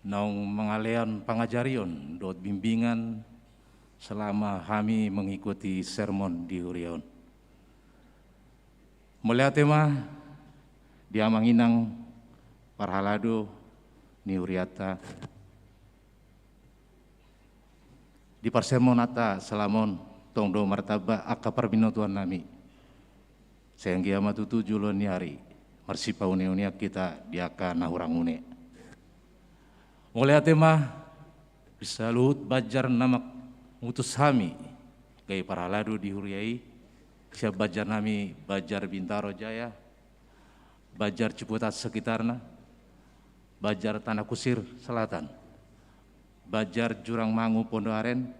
naung mangalehon pangajarion dohot bimbingan selama hami mengikuti sermon di huria on. Mauliate ma di amang inang parhalado ni hurianta. Di parsermonanta selama on, tong do martamba angka parbinotoan nami. Sai anggiat ma tutu joloan ni ari marsipaune-unean hita di angka na hurang une. Mauliate ma di saluhut banjar na mangutus hami gabe parhalado di huria i, sian banjar nami, Banjar Bintaro Jaya, Banjar Ciputat sekitarna, Banjar Tanah Kusir Selatan, Banjar Jurangmangu Pondoaren,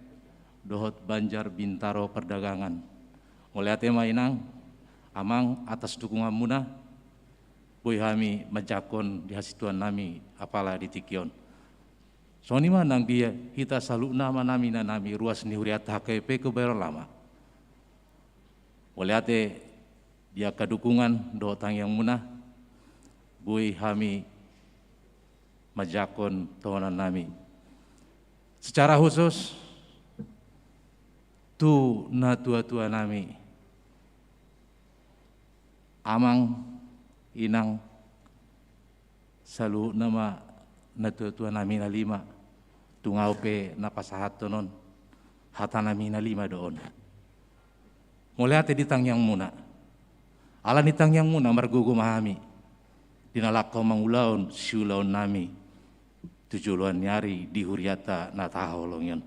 dohot Banjar Bintaro Pardagangan. Mauliate ma inang, amang, atas dukunganmuna, boi hami manjangkon di hasintuaon nami apala di tingki on. Songon i ma nang di hita saluhutna amanami, inanami, ruas ni hurianta H K B P Kebayoran Lama. Mauliate di angka dukungan dohot tangiangmuna, boi hami manjangkon tohonan nami. Secara khusus tu natua-tua nami, amang, inang, saluhutna ma natua-tua nami na lima, tung ahu pe na pasahathon on, hata nami na lima do on. Mauliate di tangiangmuna. Ala ni tangiangmuna margogo ma hami di na laho mangulahon siulaon nami tu joloan ni ari di hurianta na tahaholongi on.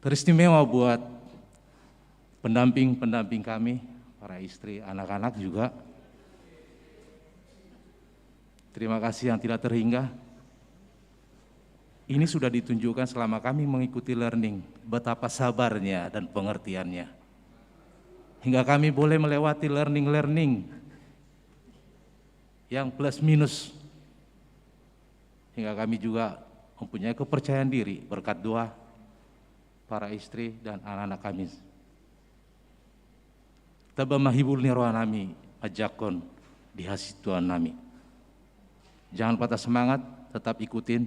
Teristimewa buat pendamping-pendamping kami, para istri, anak-anak juga. Terima kasih yang tidak terhingga. Ini sudah ditunjukkan selama kami mengikuti learning, betapa sabarnya dan pengertiannya. Hingga kami boleh melewati learning-learning yang plus minus. Hingga kami juga mempunyai kepercayaan diri berkat doa para istri dan anak-anak kami. Tamba ma hibul ni roha nami manjangkon di hasintuaon nami. Jangan patah semangat, tetap ikutin.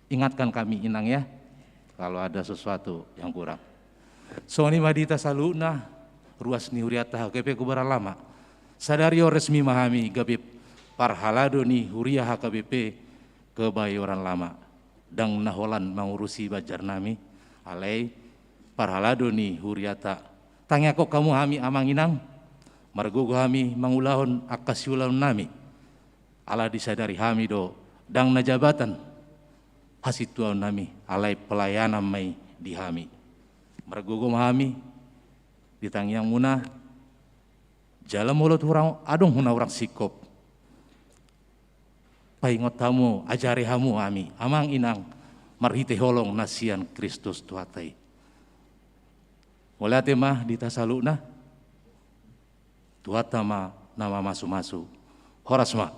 Ingatkan kami, Inang, ya, kalau ada sesuatu yang kurang. Songon i ma di hita saluhutna, ruas ni hurianta H K B P Kebayoran Lama. Sadari on resmi ma hami gabe parhalado ni huria H K B P Kebayoran Lama. Ndang na holan mangurusi banjar nami, alai parhalado ni huriata. Tangiangkon hamu hami amang inang, margogo hami mangulahon angka siulaon nami. Ala disadari hami do, ndang na jabatan hasintuaon nami, alai pelayanan ma i di hami. Margogo ma hami di tangiangmuna, jala molo tung adong huna hurang singkop, paingot hamu, ajari hamu hami amang inang, marhite holong na sian Kristus Tuhanta i. Mauliate ma di hita saluhutna. Tuhanta ma na mamasumasu. Horas ma.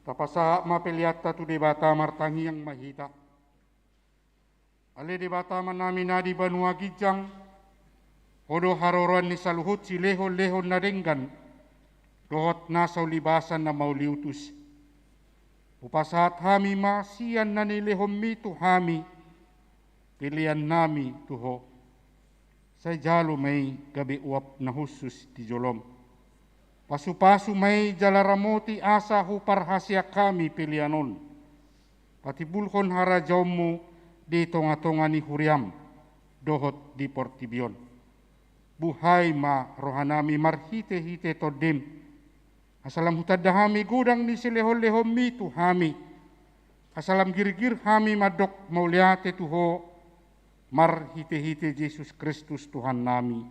Tapasahat ma peleanta tu Debata, martangiang ma hita. Ale Debata Amanami na di banua ginjang, Ho do haroroan ni saluhut silehonlehon na denggan dohot nasa ulibasan na mauliutus. Hupasahat hami ma sian na nilehonMi tu hami peleannami tu Ho. Sai jalo ma i gabe uap na hushus di joloM. Pasupasu ma i jala ramoti asa huparhaseang hami pelean on, patimbulhon harajaonMu di tongatonga ni huriaM dohot di portibi on. Buhai ma rohanami marhitehite TondiM, asa lam hutanda hami godang ni silehonlehonMi tu hami, asa lam girgir hami mandok mauliate tu Ho, marhitehite Jesus Kristus Tuhannami.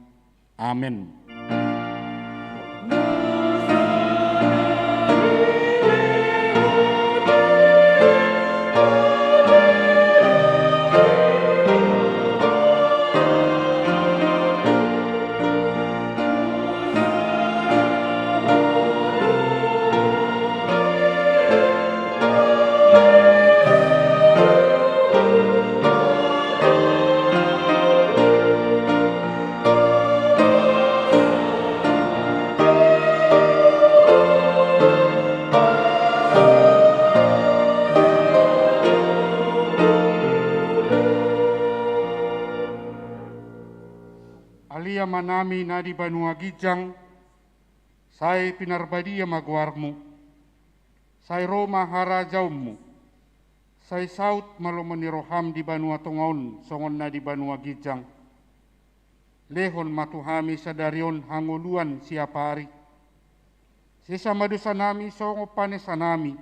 Amen. Ale Amanami na di banua ginjang, sai pinarbadia ma goarMu, sai ro ma harajaonMu, sai saut ma lomo ni rohaM di banua tonga on songon na di banua ginjang. Lehon ma tu hami sadari on hangoluan siapari. Sesa ma dosanami songon panesanami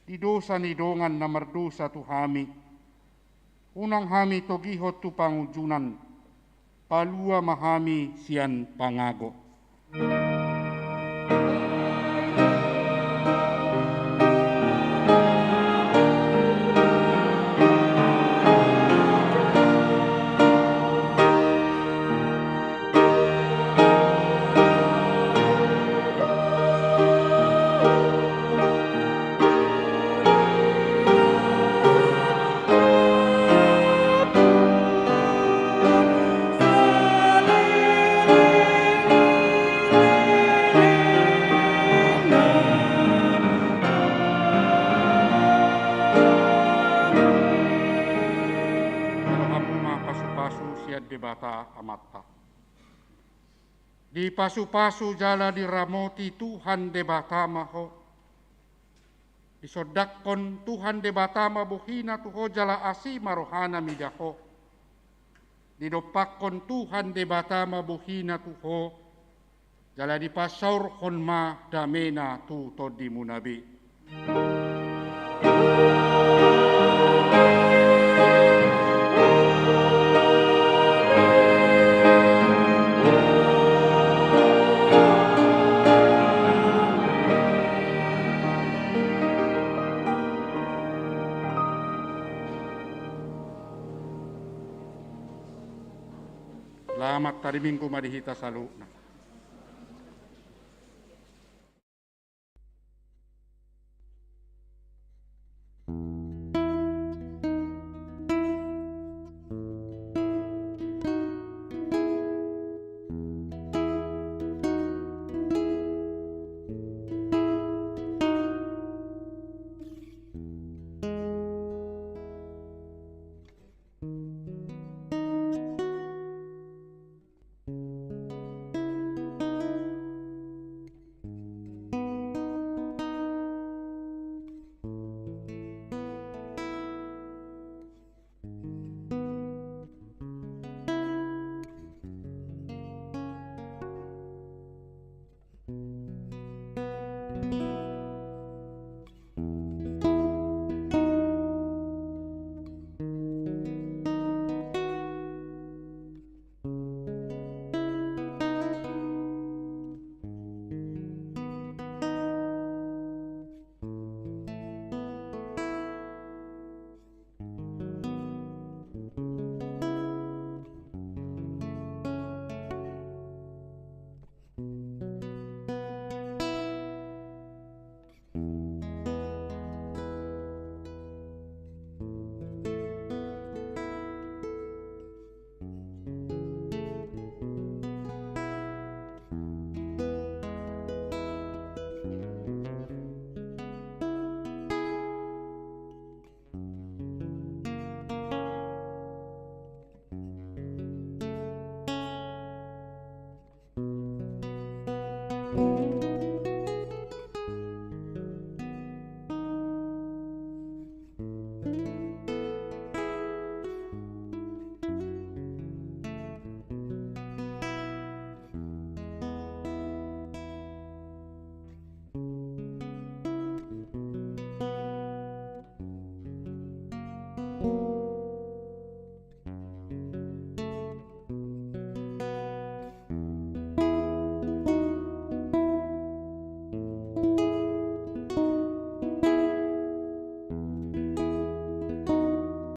di dosa ni dongan na mardosa tu hami. Unang hami togihon tu pangunjunan, palua ma hami sian pangago. Debata Amanta. Dipasupasu jala diramoti Tuhan Debata ma ho. Disondangkon Tuhan Debata ma bohina tu ho jala asi ma rohana mida ho. Didompakkon Tuhan Debata ma bohina tu ho, jala dipasaorhon ma damena tu tondimuna be. Selamat hari Minggu ma di hita saluhutna.